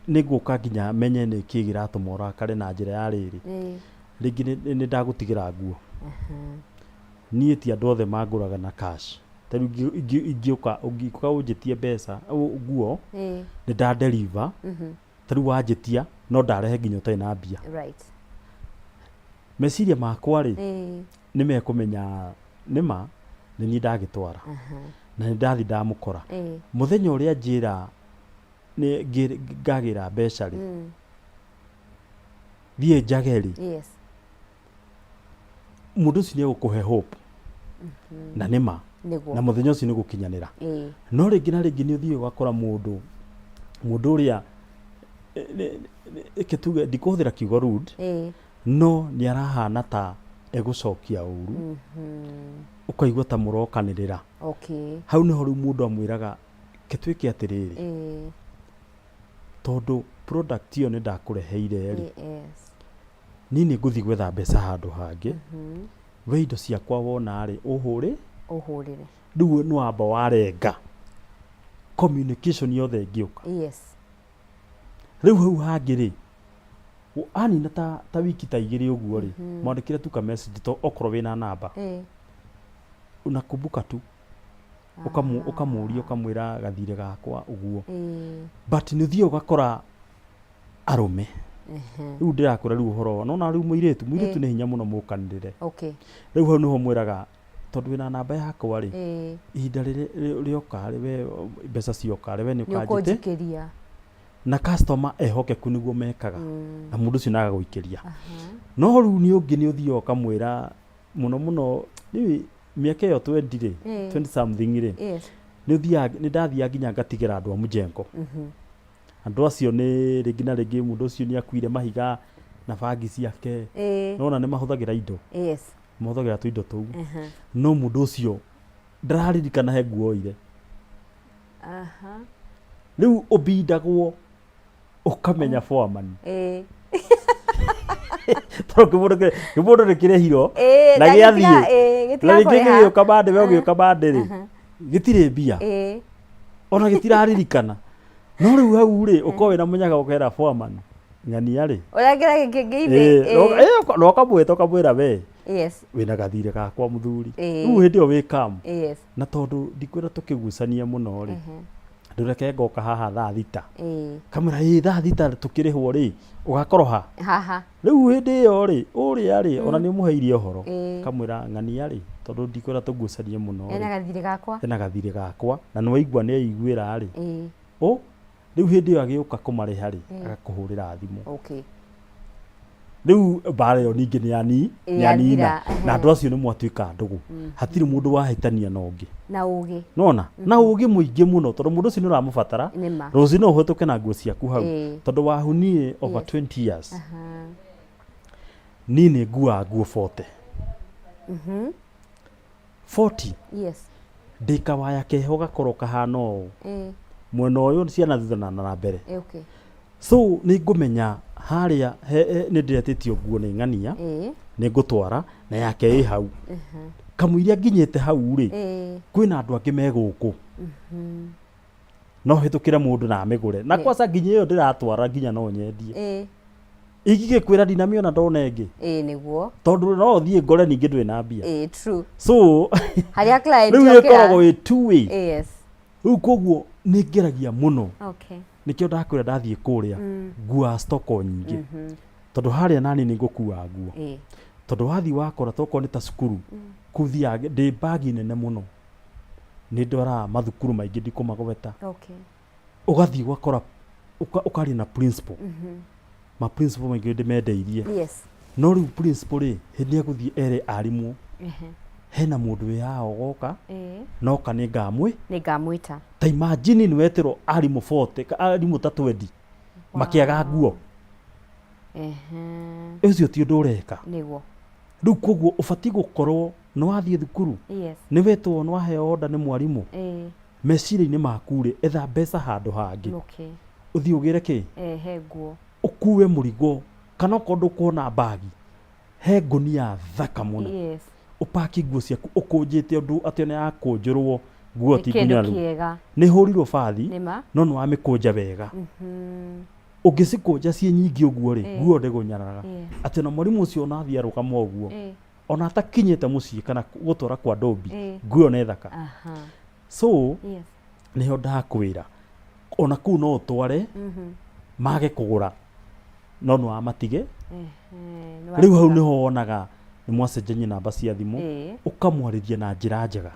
nĩngũka nginya menye nĩ kĩĩ kĩratũma ũrakare na njĩra ya rĩrĩ. Rĩngĩ nĩ ndagũtigĩra nguo. Niĩ ti andũ othe mangũraga na cash. Ta rĩu ingĩũka ũngĩũka ũnjĩtie mbeca nguo, nĩ nda deliver, ta rĩu wanjĩtia no ndarehe nginya ũtarĩ na mbia. Meciria makwa rĩ, nĩ mekũmenya nĩma nĩ niĩ ndagĩtwara. Na nĩ ndathiĩ ndamũkora. Mũthenya ũrĩa anjĩra nĩ ngĩ- ngagĩra mbeca rĩ thiĩ njage rĩ Yes. mũndũ ũcio nĩ egũkũhe hope na nĩ ma Nĩguo. na mũthenya ũcio nĩ gũkinyanĩra Ĩĩ. no rĩngĩ na rĩngĩ nĩ ũthiĩ ũgakora mũndũ mũndũ ũrĩa eh, nĩ- nĩ- reke tuge ndikũhũthĩra kiugo rude Ĩĩ. no nĩ arahana ta egũcokia ũru ũkaigua ta mũrokanĩrĩra Okay. hau nĩho rĩu mũndũ amwĩraga ke twĩke atĩrĩrĩ Ĩĩ. tondũ product ĩyo nĩ ndakũreheire rĩ Yes. niĩ nĩ ngũthiĩ gwetha mbeca handũ hangĩ we indo ciakwa wona rĩ ũhũrĩ Ũhũrĩre. rĩu nĩ wamba warenga communication yothe ĩngĩũka Yes. rĩu hau hangĩ rĩ anina ta, ta wiki ta igĩrĩ ũguo rĩ mwandĩkĩre tu ka message to okorwo wĩna namba Ĩĩ. unakumbuka tu ũkamũ- ũkamũria ũkamwĩra gathirĩ gakwa ũguo Ĩĩ. but nĩ ũthiaga ũgakora arũme rĩu ndĩrakwĩra rĩu ũhoro nona rĩu mũirĩtu mũirĩtu Ĩĩ. nĩ hinya mũno mũkanĩrĩre Okay. rĩu hau nĩho mwĩraga tondũ wĩna namba yakwa rĩ Ĩĩ. ihinda rĩrĩ rĩoka rĩ we mbeca cioka rĩ we nĩ Nĩ ũkanjĩte ũkũnjikĩria. na customer ehokeku nĩguo mekaga na mũndũ ũcio nagagũikĩria no rĩu nĩ ũngĩ nĩ ũthiaga ũkamwĩra mũno mũno rĩu mĩaka ĩyo 20 rĩ Ĩĩ. 20 something rĩ Yes. nĩ ũthiaga nĩ ndathiaga nginya ngatigĩra andũ a mũjengo andũ acio nĩ rĩngĩ na rĩngĩ mũndũ ũcio nĩ akuire mahiga na bangi ciake Ĩĩ. nona nĩ mahũthagĩra indo Yes. mahũthagĩra tũindo tũu no mũndũ ũcio ndararirikana he nguo oire Aha. rĩu ũbindagwo ũkamenya foreman Ĩĩ. tondũ kĩmũndũ kĩmũndũ nĩ kĩrĩhirwo Ĩĩ, na na gĩathiĩ gĩtiga- ĩĩ, na rĩngĩ gĩtigakũrĩha. gĩgĩũka bandĩ we ũgĩũka bandĩ rĩ gĩtirĩ mbia Ĩĩ. ona gĩtiraririkana no rĩu hau rĩ ũkorwo wĩna mũnyaga ũkera foreman ng'ania rĩ Ũrengera gĩkĩ Ĩĩ, ngĩithĩ. na ũkamwĩta ũkamwĩra we Yes. wĩna gathirĩ gakwa mũthuri Ĩĩ. rĩu hĩndĩ ĩyo wĩ calm Yes. na tondũ ndikwĩra tũkĩgucania mũno rĩ ndũreke ngoka haha thaa thita Ĩĩ. kamwĩra ĩ thaa thita tũkĩrĩhwo rĩ ũgakorwo ha Haha. rĩu hĩndĩ ĩyo rĩ ũrĩa rĩ ona nĩ ũmũheirie ũhoro Ĩĩ. kamwĩra ng'ania rĩ tondũ ndikwĩra tũgucanie mũno Ena rĩ gathirĩ gakwa. ena gathirĩ gakwa na nĩwaigua nĩ aiguĩra rĩ Ĩĩ. ũ rĩu hĩndĩ ĩyo agĩũka kũmarĩha rĩ agakũhũrĩra thimũ Okay. rĩu mbara ĩyo ningĩ nĩ yani Ĩ, nĩ yanina yathira, na andũ acio nĩ mwatuĩka ndũgũ hatirĩ mũndũ wahĩtania na ũngĩ Na ũgĩ. nona na ũgĩ mũingĩ mũno tondũ mũndũ ũcio nĩ ũramũbatara Nĩ ma. rũciũ no ũhĩtũke na nguo ciaku hau Ĩĩ. tondũ wahuniĩ over Yes. 20 years niĩ nĩ nguaga nguo 40 40 Yes. ndĩ kawaya keho gakorwo kahana ũũ Ĩĩ. mwena ũyũ ciana thutha na na mbere Ĩĩ, Okay. so nĩ ngũmenya harĩa nĩ ndĩretĩtio nguo nĩ ng'ania Ĩĩ. nĩ ngũtwara na yake ĩ hau kamũiria nginyĩte hau rĩ Ĩĩ. kwĩna andũ angĩ me gũkũ no hĩtũkĩre mũndũ na amĩgũre na kwaca nginya ĩyo ndĩratwara nginya no nyendie Ĩĩ. ingĩgĩkwĩra ndinamĩona ndona ĩngĩ Ĩĩ nĩguo. tondũ no ũthiĩ ngore ningĩ ndũrĩ na mbia Ĩĩ true. so Harĩa client rĩu yokĩra. ĩkoragwo ĩ two way Yes. rĩu koguo nĩ ngeragia mũno Okay. nĩkĩo ndakwĩra ndathiĩ kũrĩa nguaga stoko nyingĩ tondũ harĩa nani nĩ ngũkua nguo Ĩĩ. tondũ wathiĩ wakora tokorwo nĩ ta cukuru kũu thiaga ndĩ bagi nene mũno nĩ ndwaraga mathukuru maingĩ ndikũmagweta Okay. ũgathiĩ ũgakora ũkaria na principal ma principal maingĩ ndĩmendeirie Yes. no rĩu principal rĩ hĩndĩ ĩrĩa egũthiĩ ere arimũ hena mũndũ wĩ haha ũgoka Ĩĩ. noka nĩ ngamwĩ Nĩ ngamwĩta. ta imagine nĩ wetĩrwo arimũ 40 arimũ ta 20 makĩaga nguo Ehe. ũcio ti ũndũ ũreka Nĩguo. rĩu koguo ũbatiĩ gũkorwo nĩ wathiĩ thukuru Yes. nĩ wetwo nĩ waheo order nĩ mwarimũ Ĩĩ. meciria-inĩ maku rĩ etha mbeca handũ hangĩ Okay. ũthiĩ ũgĩre kĩ Ehe nguo. ũkue mũrigo kana okorwo ndũkuona mbagi he ngũnia thaka mũno Yes. ũpaki nguo ciaku ũkũnjĩte ũndũ atĩ ona yakũnjũrwo nguo Nĩ ti kĩndũ ngunyaru kĩega. nĩ hũrirwo bathi Nĩ ma. no nĩ wamĩkũnja wega ũngĩcikũnja ciĩ nyingĩ ũguo rĩ nguo ndĩgũnyararaga Yes. atĩ ona mwarimũ ũcio ona athiĩ arũgama ũguo Ĩĩ. ona atakinyĩte mũciĩ kana gũtwara kwa ndũmbi Ĩĩ. nguo ĩyo nĩ thaka Aha. so Yes. nĩho ndakwĩra ona kũu no ũtware mage kũgũra no nĩ wamatige Ehe. Nĩ rĩu hau watiga. nĩho wonaga nĩ mwacenjania namba cia thimũ Ĩĩ. ũkamwarĩria na njĩra njega.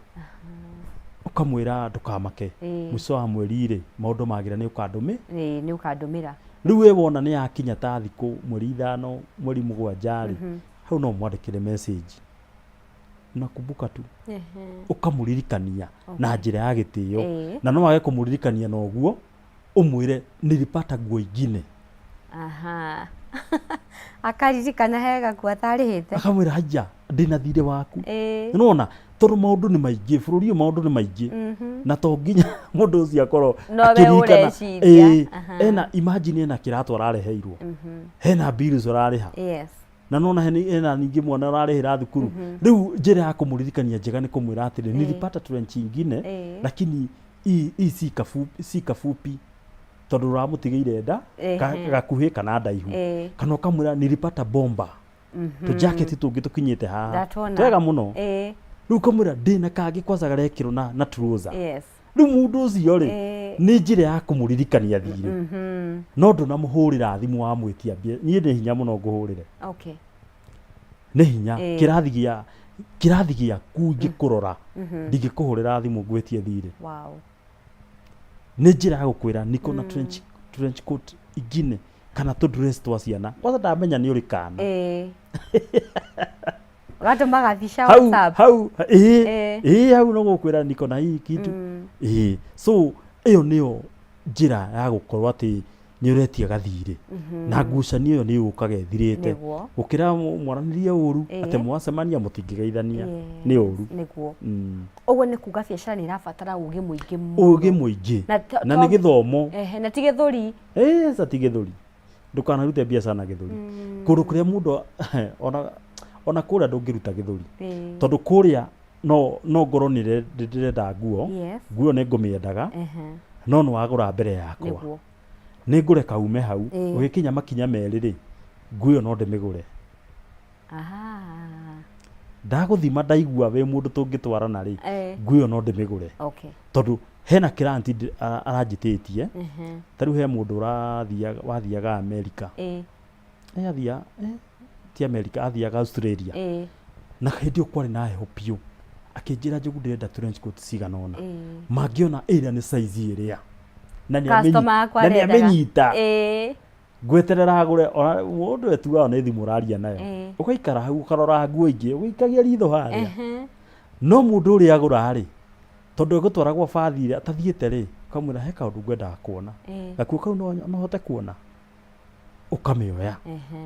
Ũkamwĩra ndũkamake, mũico wa mweri rĩ, maũndũ magĩra nĩ ũkandũmĩ. Ĩĩ, nĩ ũkandũmĩra. Rĩu we wona nĩ yakinya ta thikũ mweri 5, mweri 7 rĩ, hau no ũmwandĩkĩre message. Nakumbuka tu. Ũkamũririkania na njĩra ya gĩtĩo. Na no wage kũmũririkania na ũguo, ũmwĩre nilipata nguo ingine. Aha. Akaririkana he gakuo atarĩhĩte. Akamwĩra haiya ndĩna thirĩ waku. Nĩwona tondũ maũndũ nĩ maingĩ bũrũri ũyũ maũndũ nĩ maingĩ na to nginya mũndũ ũcio akorwo Nowe akĩririkana. ũreciria. Ena imagine ena kĩratũ arareheirwo, hena bills ũrarĩha, na nona hena ningĩ mwana ũrarĩhĩra thukuru. Rĩu njĩra ya kũmũririkania njega nĩ kũmwĩra atĩrĩ, nilipata trench ingine, lakini hii si kafupi, tondũ ũramũtigĩire nda gakuhĩ kana ndaihu. Kana ũkamwĩra nilipata bomba, tũjaketi tũngĩ tũkinyĩte haha Ndatwona. twega mũno. Rĩu ũkamwĩra ndĩna kangĩ kwanza garekĩrwo na trouser. Rĩu mũndũ ũcio rĩ, nĩ njĩra ya kũmũririkania thirĩ, no ndũnamũhũrĩra thimũ wamwĩtia mbia. Niĩ nĩ hinya mũno ngũhũrĩre. Nĩ hinya. Kĩrathi gĩaku ingĩkũrora ndingĩkũhũrĩra thimũ ngwĩtie thirĩ. Nĩ njĩra ya gũkwĩra niko na trench coat ingine kana tũ dress twa ciana, kwanza ndamenya nĩ ũrĩ kana. Ũgatũma gabica Hau WhatsApp. Hau ĩĩ. Ĩĩ, hau no gũkwĩra niko na hii kitu. Ĩĩ, so ĩyo nĩyo njĩra ya gũkorwo atĩ nĩ ũretia gathirĩ na ngucanio ĩyo nĩ yũkaga ĩthirĩte, gũkĩra mwaranĩrie ũru atĩ mwacemania mũtingĩgeithania nĩ ũru. Nĩguo. Ũguo nĩ kuga biacara nĩ ĩrabatara ũgĩ mũingĩ mũno. Ũgĩ mũingĩ Na na nĩ gĩthomo. Ehe, na ti gĩthũri. Ĩĩ, ti gĩthũri. Ndũkanarute biacara na gĩthũri. Kũndũ kũrĩa mũndũ ona kũrĩa ndũngĩruta gĩthũri, tondũ kũrĩa no ngorwo nĩ ndĩrenda nguo, nguo nĩ ngũmĩendaga, no nĩ wagũra mbere yakwa, nĩ ngũreka ume hau. Ũgĩkinya makinya 2 rĩ, nguo ĩyo no ndĩmĩgũre. Ndagũthima ndaigua wĩ mũndũ tũngĩtwarana rĩ, nguo ĩyo no ndĩmĩgũre, tondũ hena client aranjĩtĩtie. Ta rĩu he mũndũ ũrathiaga wathiaga America. Athia ti America, athiaga Australia, na hĩndĩ ĩyo kwarĩ na heho biũ. Akĩnjĩra, "Njogu, ndĩrenda trench coat cigana ũna." Mangĩona ĩrĩa nĩ size ĩrĩa na nĩ Customer akwa na nĩ arendaga. amenyita, ngweterera agũre. Ona mũndũ etuaga nĩ thimũ ũraria nayo, ũgaikara hau ũkarora nguo ingĩ ũgĩikagia ritho harĩa. No mũndũ ũrĩa agũra rĩ, tondũ egũtwara gwa bathi ĩrĩa atathiĩte rĩ, ũkamwĩra he kaũndũ ngwendaga kuona. Gakuo kau no hote kuona. Ũkamĩoya,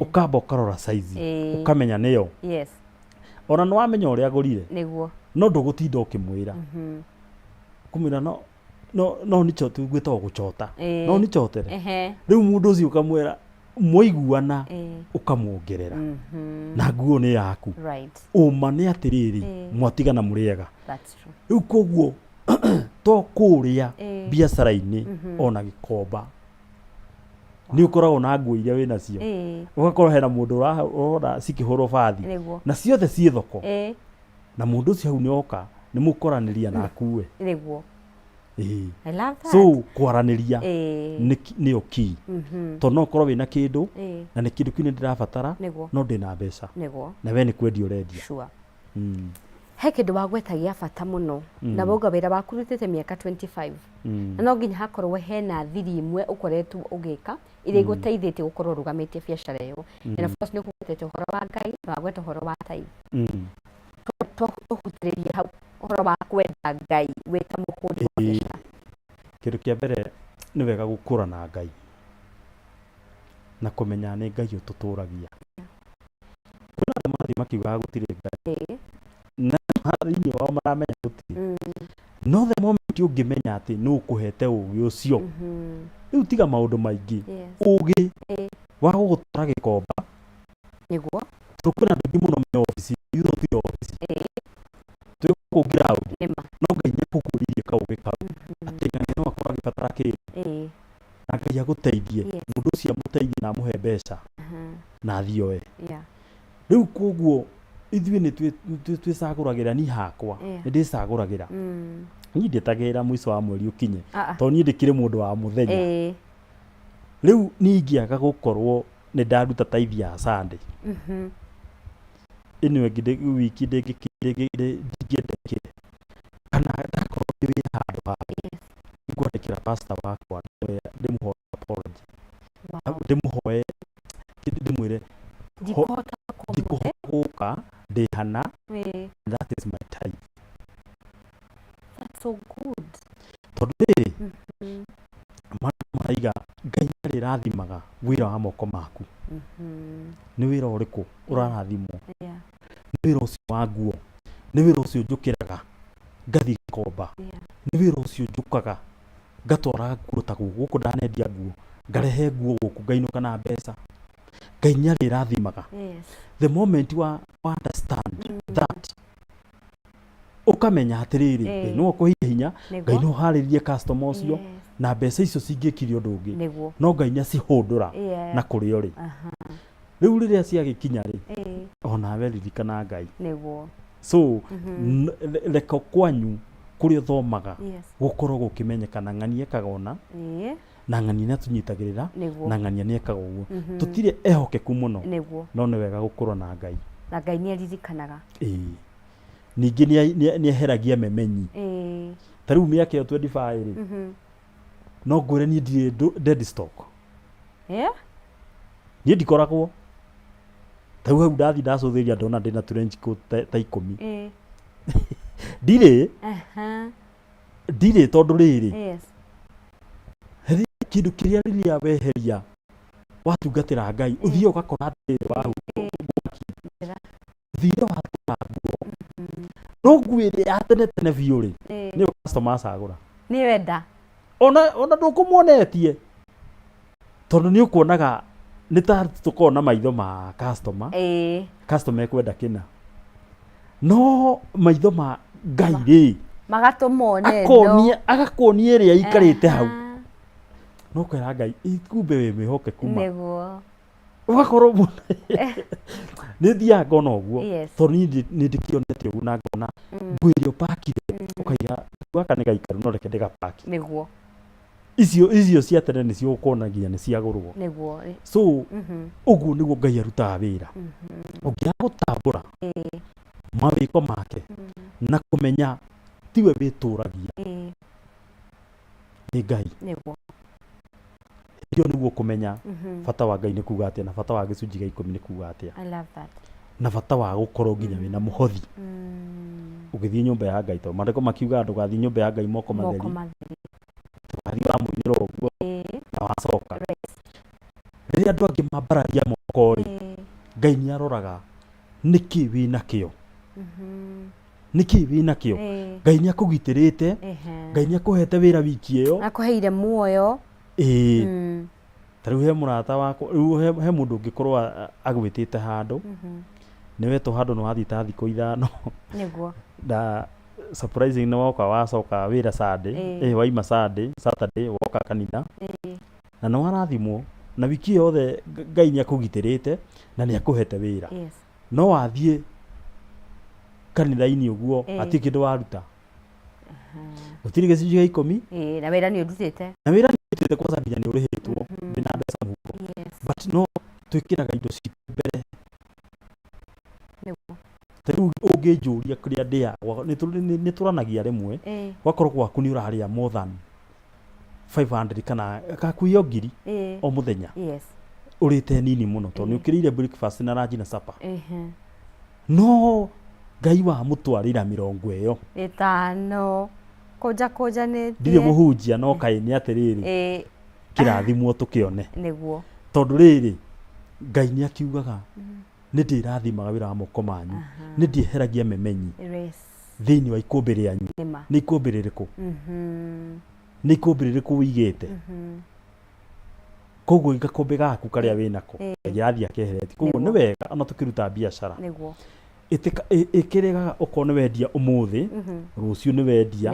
ũkamba ũkarora size, ũkamenya nĩyo. Ona nĩ wamenya ũrĩa agũrire, no ndũgũtinda ũkĩmwĩra kũmwĩra no nĩ gwĩtagwo gũchota. No nĩ chotere. Rĩu mũndũ ũcio ũkamwĩra mwaiguana, ũkamwongerera na nguo nĩ yaku. Ũma nĩ atĩrĩrĩ, mwatigana mũrĩega. That's true. Rĩu koguo to kũrĩa biacara-inĩ, ona gĩkomba nĩ ũkoragwo na nguo iria wĩnacio, ũgakorwo hena mũndũ ũrona cikĩhũrwo bathi na ciothe ciĩ thoko, na mũndũ ũcio hau nĩ oka nĩ mũkoranĩria na akue. I love that. So kwaranĩria nĩyo key, tondũ no ũkorwo wĩna kĩndũ na nĩ kĩndũ kĩu nĩ ndĩrabatara, no ndĩna mbeca na we nĩ kwendia ũrendia. He kĩndũ wagweta gĩa bata mũno, na wauga wĩra waku ũrutĩte mĩaka 25, na no nginya hakorwo hena thiri imwe ũkoretwo ũgĩka iria igũteithĩtie gũkorwo ũrũgamĩtie biacara ĩyo. And of course nĩ ũkũgwetete ũhoro wa Ngai na wagweta ũhoro wa tithe. Tũhutĩrĩrie hau ũhoro wa kwenda Ngai wĩ ta mũhũri wa biacara. Kĩndũ kĩa mbere nĩ wega gũkũra na Ngai na kũmenya nĩ Ngai ũtũtũragia. Kwĩna andũ marathiĩ makiugaga gũtirĩ Ngai, na thĩinĩ wao maramenya gũtirĩ, no the moment ũngĩmenya atĩ nũ ũkũhete ũgĩ ũcio, rĩu tiga maũndũ maingĩ, ũgĩ wa gũgũtwara gĩkomba, tondũ kwĩna andũ aingĩ mũno me obici, ithuĩ tũtirĩ obici, twĩ gũkũ ground, no Ngai nĩ akũguũrĩirie kaũgĩ kau atĩ ng'ania no akorwo agĩbatara kĩndũ, na Ngai agũteithie, mũndũ ũcio amũteithie na amũhe mbeca na athiĩ oe. Rĩu koguo ithuĩ nĩ twĩcagũragĩra. Niĩ hakwa nĩ ndĩcagũragĩra. Niĩ ndietagĩrĩra mũico wa mweri ũkinye, tondũ niĩ ndĩkĩrĩ mũndũ wa mũthenya. Rĩu niĩ ingĩaga gũkorwo nĩ ndaruta tithe ya Sunday, ĩno ĩngĩ wiki ndingĩenda ĩkĩre, kana ndakorwo ndĩ wĩra. Ngwandĩkĩra pastor wakwa ndĩmũhoe apology. Ndĩmũhoe ndĩmwĩre Ndikũhota gũka ndikũhota gũka ndĩ hana ũmũthĩ. that is my time. That's so good. Tondũ rĩrĩ maandĩko maraiga Ngai nĩarĩrathimaga wĩra wa moko maku. Nĩ wĩra ũrĩkũ ũrarathimwo? Nĩ wĩra ũcio wa nguo, nĩ wĩra ũcio njũkĩraga ngathiĩ Gĩkomba, nĩ wĩra ũcio njũkaga ngatwara nguo ta gũkũ, gũkũ ndanendia nguo, ngarehe nguo gũkũ ngainũka na mbeca. Ngai nĩ arĩrathimaga. The moment wa understand that, ũkamenya atĩrĩrĩ, Ngai no akũheire hinya, Ngai no harĩrie customer ũcio, na mbeca icio cingĩkire ũndũ ũngĩ, no Ngai nĩ acihũndũra na kũrĩa ũrĩ. Rĩu rĩrĩa ciagĩkinya rĩ, onawe ririkana Ngai. So reka kwanyu kũrĩa ũthomaga gũkorwo gũkĩmenyekana ng'ania ekaga ũna, na ng'ania nĩ atũnyitagĩrĩra, na ng'ania nĩ ekaga ũguo. Tũtirĩ ehokeku mũno, no nĩ wega gũkorwo na Ngai. Na Ngai nĩ aririkanaga. Ĩĩ. Ningĩ nĩ eheragia memenyi. Ta rĩu mĩaka ĩyo 25 rĩ, no ngwĩre niĩ ndirĩ dead stock. Niĩ ndikoragwo. Ta rĩu hau ndathiĩ ndacũthĩrĩria ndona ndĩna trench coat ta 10. Ndirĩ. Ndirĩ tondũ rĩrĩ. Kĩndũ kĩrĩa rĩrĩa weheria watungatĩra Ngai, ũthiĩ ũgakora atĩrĩrĩ wa ũthire watũra nguo. No nguo ĩrĩa ya tene tene biũ rĩ, nĩyo customer acagũra. Nĩ wenda. Ona ndũkũmuonetie. Tondũ nĩ ũkuonaga nĩ ta tũkoragwo na maitho ma customer. Customer ekwenda kĩna. No maitho ma Ngai rĩ, Magatũma one ĩno. Agakuonia ĩrĩa ĩikarĩte hau. No ũkera Ngai, kumbe wĩ mwĩhokeku ma. Ũgakorwo mũno. Nĩ thiaga ngona ũguo. Tondũ niĩ nĩ ndĩkĩonete ũguo na ngona nguo ĩrĩa ũpakire, ũkaiga gaka nĩ gaikaru no reke ndĩgapaki. Icio cia tene nĩcio ũkona nginya nĩ ciagũrwo. So ũguo nĩguo Ngai arutaga wĩra. Ũngĩaga gũtambũra mawĩko make na kũmenya tiwe wĩtũragia, nĩ Ngai. Hĩndĩ ĩyo nĩguo ũkũmenya bata wa Ngai nĩ kuga atĩa, na bata wa gĩcunjĩ gĩa 10 nĩ kuga atĩa. I love that. Na bata wa gũkorwo nginya wĩna mũhothi. Ũgĩthiĩ nyũmba ya Ngai, tondũ maandĩko makiugaga ndũgathiĩ nyũmba ya Ngai moko matheri. Moko matheri. Ndũgathiĩ wamũinĩra ũguo na wacoka. Rĩrĩa andũ angĩ mambararia moko rĩ, Ngai nĩ aroraga nĩkĩ wĩnakĩo. Nĩkĩ wĩnakĩo. Ngai nĩ akũgitĩrĩte, Ngai nĩ akũhete wĩra wiki ĩyo. Akũheire muoyo. Ta rĩu he mũrata wakwa, rĩu he mũndũ ũngĩkorwo agwĩtĩte handũ, nĩ wetwo handũ nĩ wathiĩ ta thikũ 5. Na surprising nĩ woka wacoka wĩra Sunday, waima Sunday, Saturday woka kanitha. Na nĩ warathimwo, na wiki ĩyo yothe Ngai nĩ akũgitĩrĩte na nĩ akũhete wĩra. No wathiĩ kanitha-inĩ ũguo, hatirĩ kĩndũ waruta. Gũtirĩ gĩcunjĩ gĩa 10. Na wĩra nĩ ũrutĩte. Na wĩra nĩ ũrutĩte kwanza nginya nĩ ũrĩhĩtwo, wĩna mbeca mũhuko. But no twĩkĩraga indo citũ mbere. Ta rĩu ũngĩnjũria kũrĩa ndĩaga, nĩ tũranagia rĩmwe, ũgakorwo gwaku nĩ ũrarĩa more than 500 kana gakuhĩ o ngiri o mũthenya. Ũrĩte nini mũno tondũ nĩ ũkĩrĩire breakfast na lunch na supper. No Ngai wamũtwarĩra mĩrongo ĩyo. 5. Kũnja kũnjanĩtie. Ndirĩ mũhunjia no kaĩ nĩ atĩrĩrĩ. Kĩrathimwo tũkĩone. Tondũ rĩrĩ, Ngai nĩ akiugaga nĩ ndĩrathimaga wĩra wa moko manyu, nĩ ndĩeheragia memenyi thĩinĩ wa ikũmbĩ rĩanyu. Nĩ ikũmbĩ rĩrĩkũ? Nĩ ikũmbĩ rĩrĩkũ ũigĩte? Koguo gakũmbĩ gaku karĩa wĩnako, Ngai arathiĩ akeheretie. Koguo nĩ wega ona tũkĩruta biacara. Ĩkĩrĩgaga okorwo nĩ wendia ũmũthĩ, rũciũ nĩ wendia.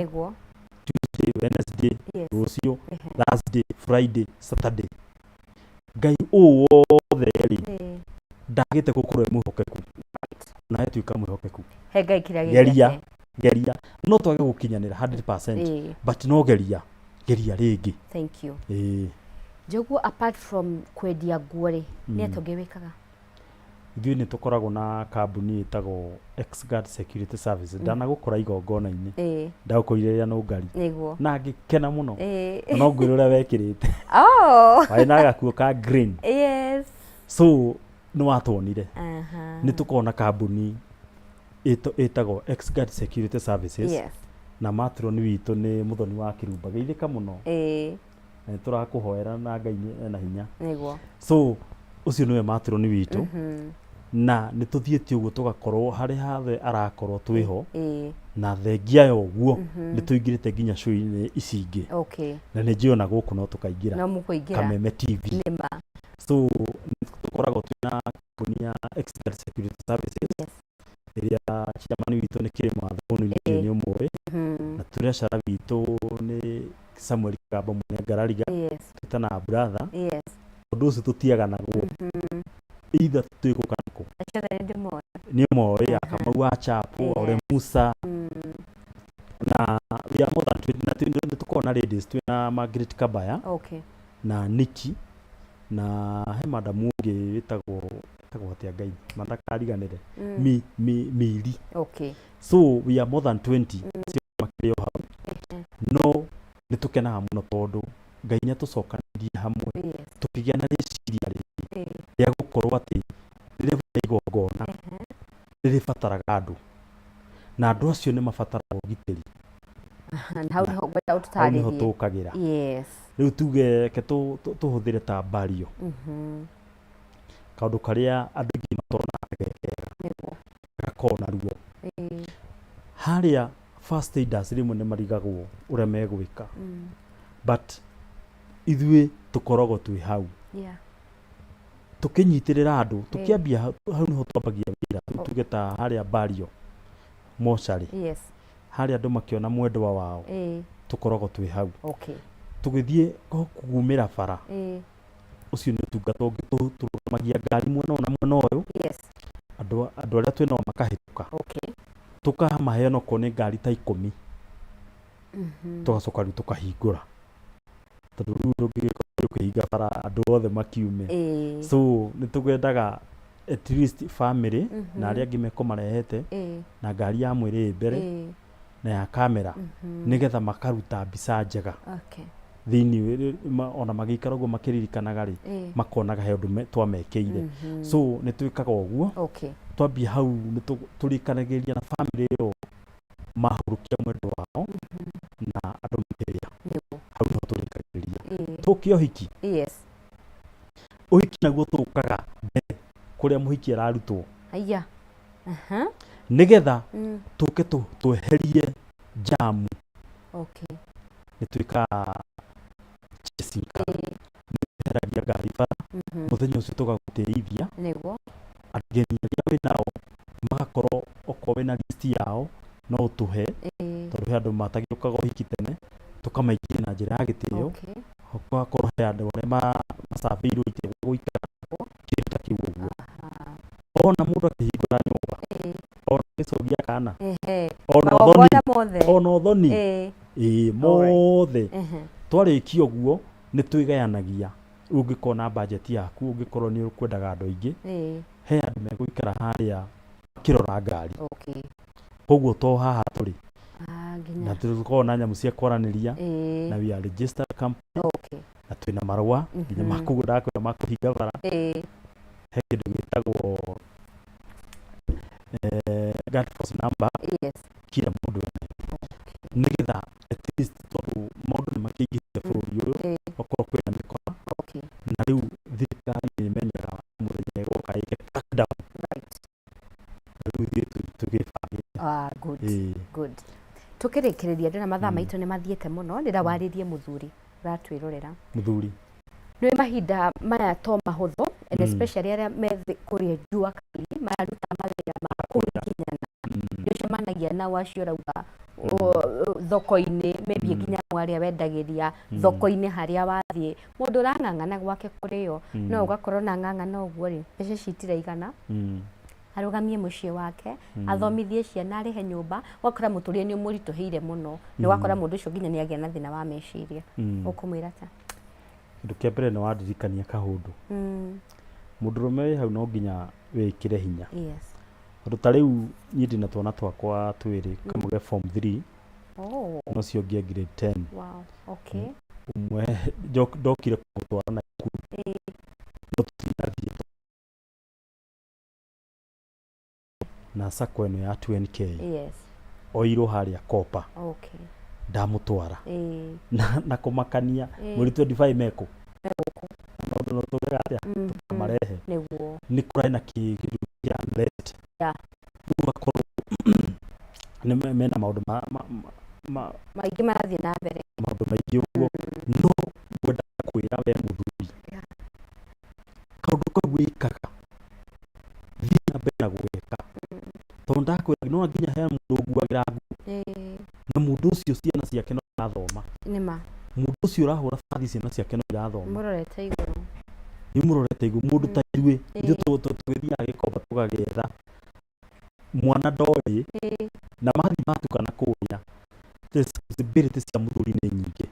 Tuesday, Wednesday, rũciũ, Thursday, Friday, Saturday. Ngai ũũ wothe rĩ, ndagĩte gũkorwo e mwĩhokeku. Nawe tuĩka mwĩhokeku. He Ngai kĩrĩa Geria, gĩake. geria. No twage gũkinyanĩra 100%, but no geria, geria rĩngĩ. Thank you. Njoguo apart from kwendia nguo rĩ, nĩ atĩa ũngĩ wĩkaga? Ithuĩ nĩ tũkoragwo na kambuni ĩtagwo Xguard Security Services. Ndanagũkora igongona-inĩ. Ndagũkorire rĩa nũngari. Na ngĩkena mũno. Na no ngwĩre ũrĩa wekĩrĩte. Warĩ na gakuo ka green. So nĩ watuonire. Nĩ tũkoragwo na kambuni ĩtagwo Xguard Security Services. Na matron witũ nĩ Mũthoni wa Kĩrumba. Geithĩka mũno. Na nĩ tũrakũhoera na Ngai ena hinya. So ũcio nĩwe matron witũ. Na nĩ tũthiĩte ũguo tũgakorwo harĩa hathe arakorwo twĩho. Na thengia ya ũguo nĩ tũingĩrĩte nginya show-inĩ ici ingĩ. Na nĩ njũĩ ona gũkũ no tũkaingĩra. No mũkũingĩra. Kameme TV. Nĩma. So nĩ tũkoragwo twĩna kambuni ya Xguard Security Services. Ĩrĩa chairman witũ nĩ Kĩrĩma Thũnũ, nĩ nĩ ũmũĩ. Na treasurer witũ nĩ Samuel Kĩgambo mwene Ngarariga. Twĩtanaga brother. Ũndũ ũcio tũtiaganagwo. Either twĩ kũ kana kũ. Acio othe nĩ ndĩmoĩ. Nĩ ũmoĩ, ya Kamau wa Chapo, Ore Musa. Na we are more than 20, na nĩ tũkoragwo na ladies, twĩna Margaret Kabaya. Na Nikki. Na he madamu ũngĩ wĩtagwo atĩa Ngai, mandakariganĩre. Miri. So we are more than 20. Acio makĩrĩ o hau. No nĩ tũkenaga mũno tondũ Ngai nĩ atũcokanĩririe hamwe. Tũkĩgĩa na rĩciria rĩngĩ rĩa gũkorwo atĩ rĩrĩa kwĩna igongona nĩ rĩbataraga andũ. Na andũ acio nĩ mabataraga ũgitĩri. Na hau nĩho ngwenda Hau nĩho ũtũtarĩrie. tũkagĩra. Rĩu tuge reke tũhũthĩre ta bario. Kaũndũ karĩa andũ aingĩ matonaga ge kega. Gakoragwo na ruo. Harĩa first aiders rĩmwe nĩ marigagwo ũrĩa megwĩka. But ithuĩ tũkoragwo twĩ hau. Tũkĩnyitĩrĩra andũ, tũkĩambia hau nĩho twambagia wĩra. Rĩu tuge ta harĩa bario mocarĩ. Harĩa andũ makĩona mwendwa wao, tũkoragwo twĩ hau. Tũgĩthiĩ kugumĩra bara. Ũcio nĩ ũtungata ũngĩ tũrũgamagia ngari mwena ũyũ na mwena ũyũ. Andũ arĩa twĩnao makahĩtũka. Tũkamahe onokorwo nĩ ngari ta 10. Tũgacoka rĩu tũkahingũra. Tondũ rĩu ndũngĩgĩkorwo ũkĩhinga bara andũ othe makiume. So nĩ tũgendaga at least family na arĩa angĩ mekũmarehete na ngari ya mwĩrĩ ĩ mbere na ya kamera nĩgetha makaruta mbica njega. Thĩinĩ ona magĩikara ũguo makĩririkanaga rĩ, makonaga he ũndũ twamekĩire. So nĩ twĩkaga ũguo. Twambia hau nĩ tũrĩkanagĩria na family ĩyo mahurũkia mwendwa wao na andũ makĩrĩa. Hau nĩho tũrĩkagĩrĩria. Tũke ũhiki. Ũhiki naguo tũkaga mbere kũrĩa mũhiki ararutwo. Nĩgetha tũke tweherie jamu. Nĩ twĩkaga chasing car. Nĩ tweheragia ngari bara. Mũthenya ũcio tũgagũtĩithia. Ageni arĩa wĩnao magakorwo okorwo wĩna list yao no ũtũhe. Tondũ he andũ matagĩũkaga ũhiki tene, tũkamaingĩria na njĩra ya gĩtĩo. Ũgakorwo he andũ arĩa macabĩirwo itĩ gwa gũikara, kĩndũ ta kĩu ũguo. Ona mũndũ akĩhingũra nyũmba, ona agĩcogia kana, ona ũthoni, ona ũthoni, mothe. Twarĩkia ũguo nĩ twĩgayanagia. Rĩu ũngĩkorwo na budget yaku, ũngĩkorwo nĩ ũkwendaga andũ aingĩ, he andũ megũikara harĩa makĩrora ngari. Koguo to haha tũrĩ. Na tũkoragwo na nyamũ cia kwaranĩria, na we are registered company. Na twĩna marũa nginya ma kũguo ndakwĩra ma kũhinga bara. He kĩndũ gĩtagwo guard force number. Kila mũndũ enayo. Nĩgetha at least tondũ maũndũ nĩ makĩingĩhĩte bũrũri ũyũ, okorwo kwĩna mĩkora. Na rĩu thirikari nĩ ĩmenyaga mũthenya ĩgoka ĩke crackdown. Na rĩu ithuĩ tũgĩbangĩte. Good. Good. Tũkĩrĩkĩrĩria ndĩna mathaa maitũ nĩ mathiĩte mũno, ndĩra warĩrie mũthuri ũratwĩrorera. Mũthuri. Nĩ mahinda maya to mahũthũ, and especially arĩa me kũrĩa jua kali mararuta mawĩra ma kũgiginyana. Nĩ ũcemanagia nao acio ũrauga thoko-inĩ, maybe nginya arĩa wendagĩria thoko-inĩ harĩa wathiĩ, mũndũ ũrang'ang'ana gwake kũrĩo, no ũgakorwo na ng'ang'ana ũguo rĩ, mbeca ici itiraigana. Arũgamie mũciĩ wake, athomithie ciana, arĩhe nyũmba, ũgakora mũtũrĩre nĩ ũmũritũhĩire mũno, na ũgakora mũndũ ũcio nginya nĩ agĩa na thĩna wa meciria. Ũkũmwĩra ta? Kĩndũ kĩa mbere nĩ wandirikania kaũndũ. Mũndũrũme wĩ hau no nginya Wĩkĩre hinya. Tondũ ta rĩu niĩ ndĩna twana twakwa twĩrĩ, kamwe ge form 3 na ũcio ũngĩ e grade 10. Ũmwe ndokire kũmũtwara Naikuru, no tũtinathiĩ na sacco ĩno ya 2NK. Oirwo harĩa Kopa. Ndamũtwara na kũmakania mweri 25 mekũ maũndũ no tũgeka atĩa tũkamarehe. Nĩ kũrarĩ na kĩndũ kĩa unrest. Rĩu ũgakorwo nĩ mena maũndũ maingĩ marathiĩ na mbere. Maũndũ maingĩ ũguo, no ngwenda kwĩra we mũthuri, kaũndũ kau wĩkaga, thiĩ na mbere na gwĩka, tondũ ndakwĩra no nginya he mũndũ ũnguagĩra nguo, na mũndũ ũcio ciana ciake no irathoma. Nĩma. Mũndũ ũcio ũrahũra bathi, ciana ciake no irathoma. Mũrorete igũrũ. Nĩ mũrorete igũrũ. Mũndũ ta ithuĩ, ithuĩ tũgĩthiaga gĩkomba tũgagĩetha mwana ndoĩ, na mathiĩ matukana kũrĩa, responsibility cia mũthuri nĩ nyingĩ,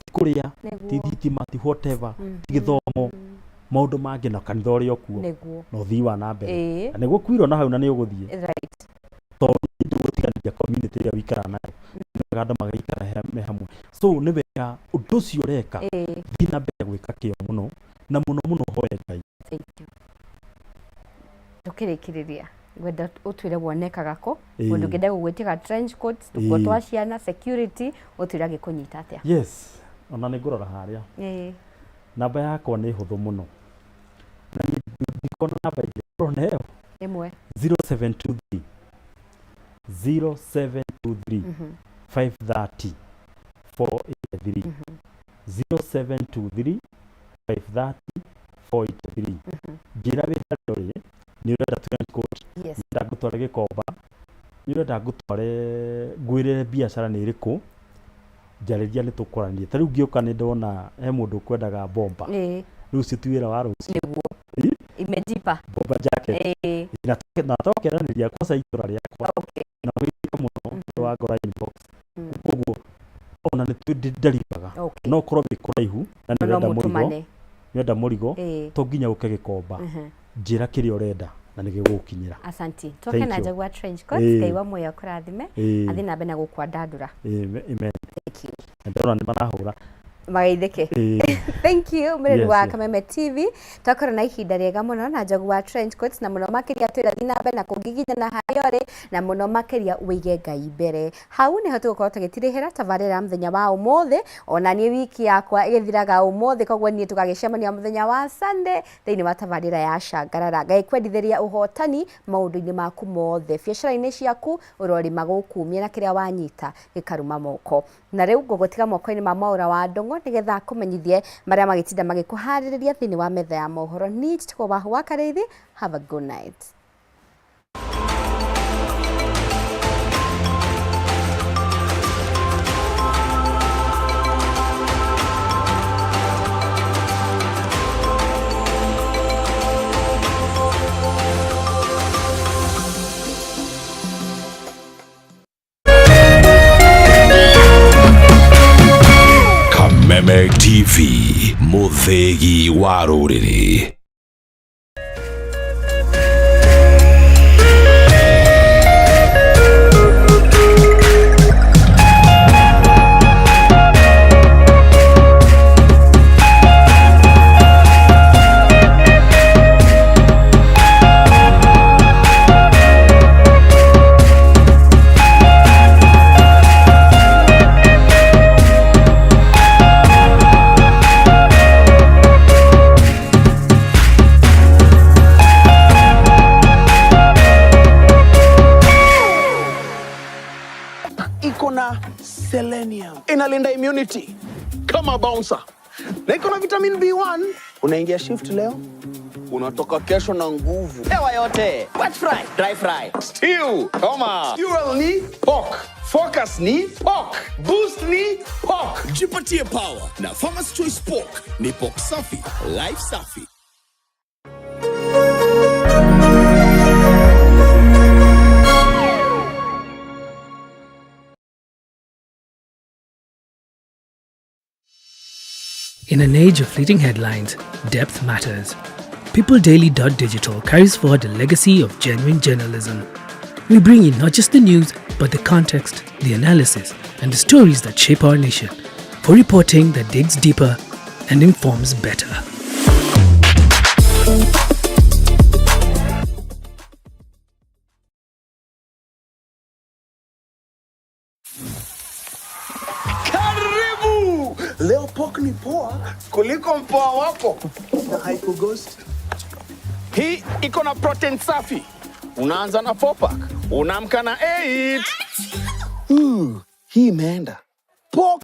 ti kũrĩa, ti thitima, ti whatever, ti gĩthomo, maũndũ mangĩ, na kanitha ũrĩa ũkuo, na ũthii wa na mbere, na nĩguo kwirwo na hau na nĩ ũgũthiĩ, tondũ ndũgũtiganĩria community ĩrĩa ũikaraga nayo. Nĩ wega andũ magaikara me hamwe, so nĩ wega ũndũ ũcio ũreka, thiĩ na mbere gwĩka kĩo mũno na mũno mũno, hoe Ngai. Thank you. Tukĩrĩkĩrĩria, ngwenda ũtwĩre wonekaga kũ, mũndũ ũngĩenda gũgwĩtia ga trench coat, tũkuo twa ciana, security, ũtwĩre agĩkũnyita atĩa. Yes, ona nĩ ngũrora harĩa. Namba yakwa nĩ hũthũ mũno na niĩ ndikona namba ingĩ, ngũrora ĩyo. Ĩmwe. 0723 0723 530 483, 0723 530 483. Njĩra wĩ harĩa ũrĩ, nĩ ũrenda trench coat, nĩ ũrenda ngũtware gĩkomba, nĩ ũrenda ngũtware ngwĩrĩre biacara nĩ ĩrĩkũ, njarĩria, nĩ tũkwaranĩria. Ta rĩu ngĩũka nĩ ndona he mũndũ ũkwendaga bomba. Rĩu ũcio ti wĩra wa rũciũ. Nĩguo. Imejipa. Bomba jacket. Na twakeranĩria kwanza itũra rĩakwa na ũgĩka mũno ũndũ wa ngora inbox. Koguo ona nĩ nderivaga. No ũkorwo wĩ kũraihu na nĩ No ũrenda mũrigo, mũtũmane. nĩ ũrenda mũrigo, to nginya ũke gĩkomba, njĩra kĩrĩa ũrenda na nĩ gĩgũgũkinyĩra. Asanti. Thank Twoke na you. Jaguar trench coat. Ngai wa muoyo akũrathime. Athiĩ na mbere na gũkwandandũra. Amen. Thank you. Na ndona nĩ marahũra. Magaithĩke. Thank you, mũreri wa Kameme TV. Twakorwo na ihinda rĩega mũno na Njogu wa trench coats, na mũno makĩria twĩra thiĩ na mbere na kũngiginyana harĩa ũrĩ, na mũno makĩria ũige Ngai mbere. Hau nĩho tũgũkorwo tũgĩtirĩhĩra tabarĩra ya mũthenya wa ũmũthĩ. Ona niĩ wiki yakwa ĩgĩthiraga ũmũthĩ, koguo niĩ tũgagĩcemania mũthenya wa Sunday thĩinĩ wa tabarĩra ya Cangarara. Ngai kwendithĩria ũhotani maũndũ-inĩ maku mothe, biacara-inĩ ciaku ũrorĩma gũkumia, na kĩrĩa wanyita gĩkaruma moko. Na rĩu ngũgũtiga moko-inĩ ma Mwaũra wa Ndũng'ũ nĩgetha akũmenyithie marĩa magĩtinda magĩkũharĩrĩria thĩinĩ wa metha ya mohoro. Niĩ njĩtagwo Wahu wa Karĩithi. Have a good night. Kameme TV, mũthĩgi wa rũrĩrĩ. Iko na selenium, inalinda immunity kama bouncer, na iko na vitamin B1. Unaingia shift leo, unatoka kesho na nguvu. Hewa yote. Wet fry, dry fry. Stew, koma. Fuel ni pork. Focus ni pork. Boost ni pork. Jipatie power na Farmer's Choice Pork. Ni pork safi, life safi. In an age of fleeting headlines, depth matters. PeopleDaily.digital carries forward the legacy of genuine journalism. We bring you not just the news, but the context, the analysis, and the stories that shape our nation, for reporting that digs deeper and informs better. Karibu! Leo pork ni poa kuliko mpoa wako na haikughost. Hii iko na protein safi. Unaanza na 4 pack, unaamka na 8. Hii imeenda. Pork.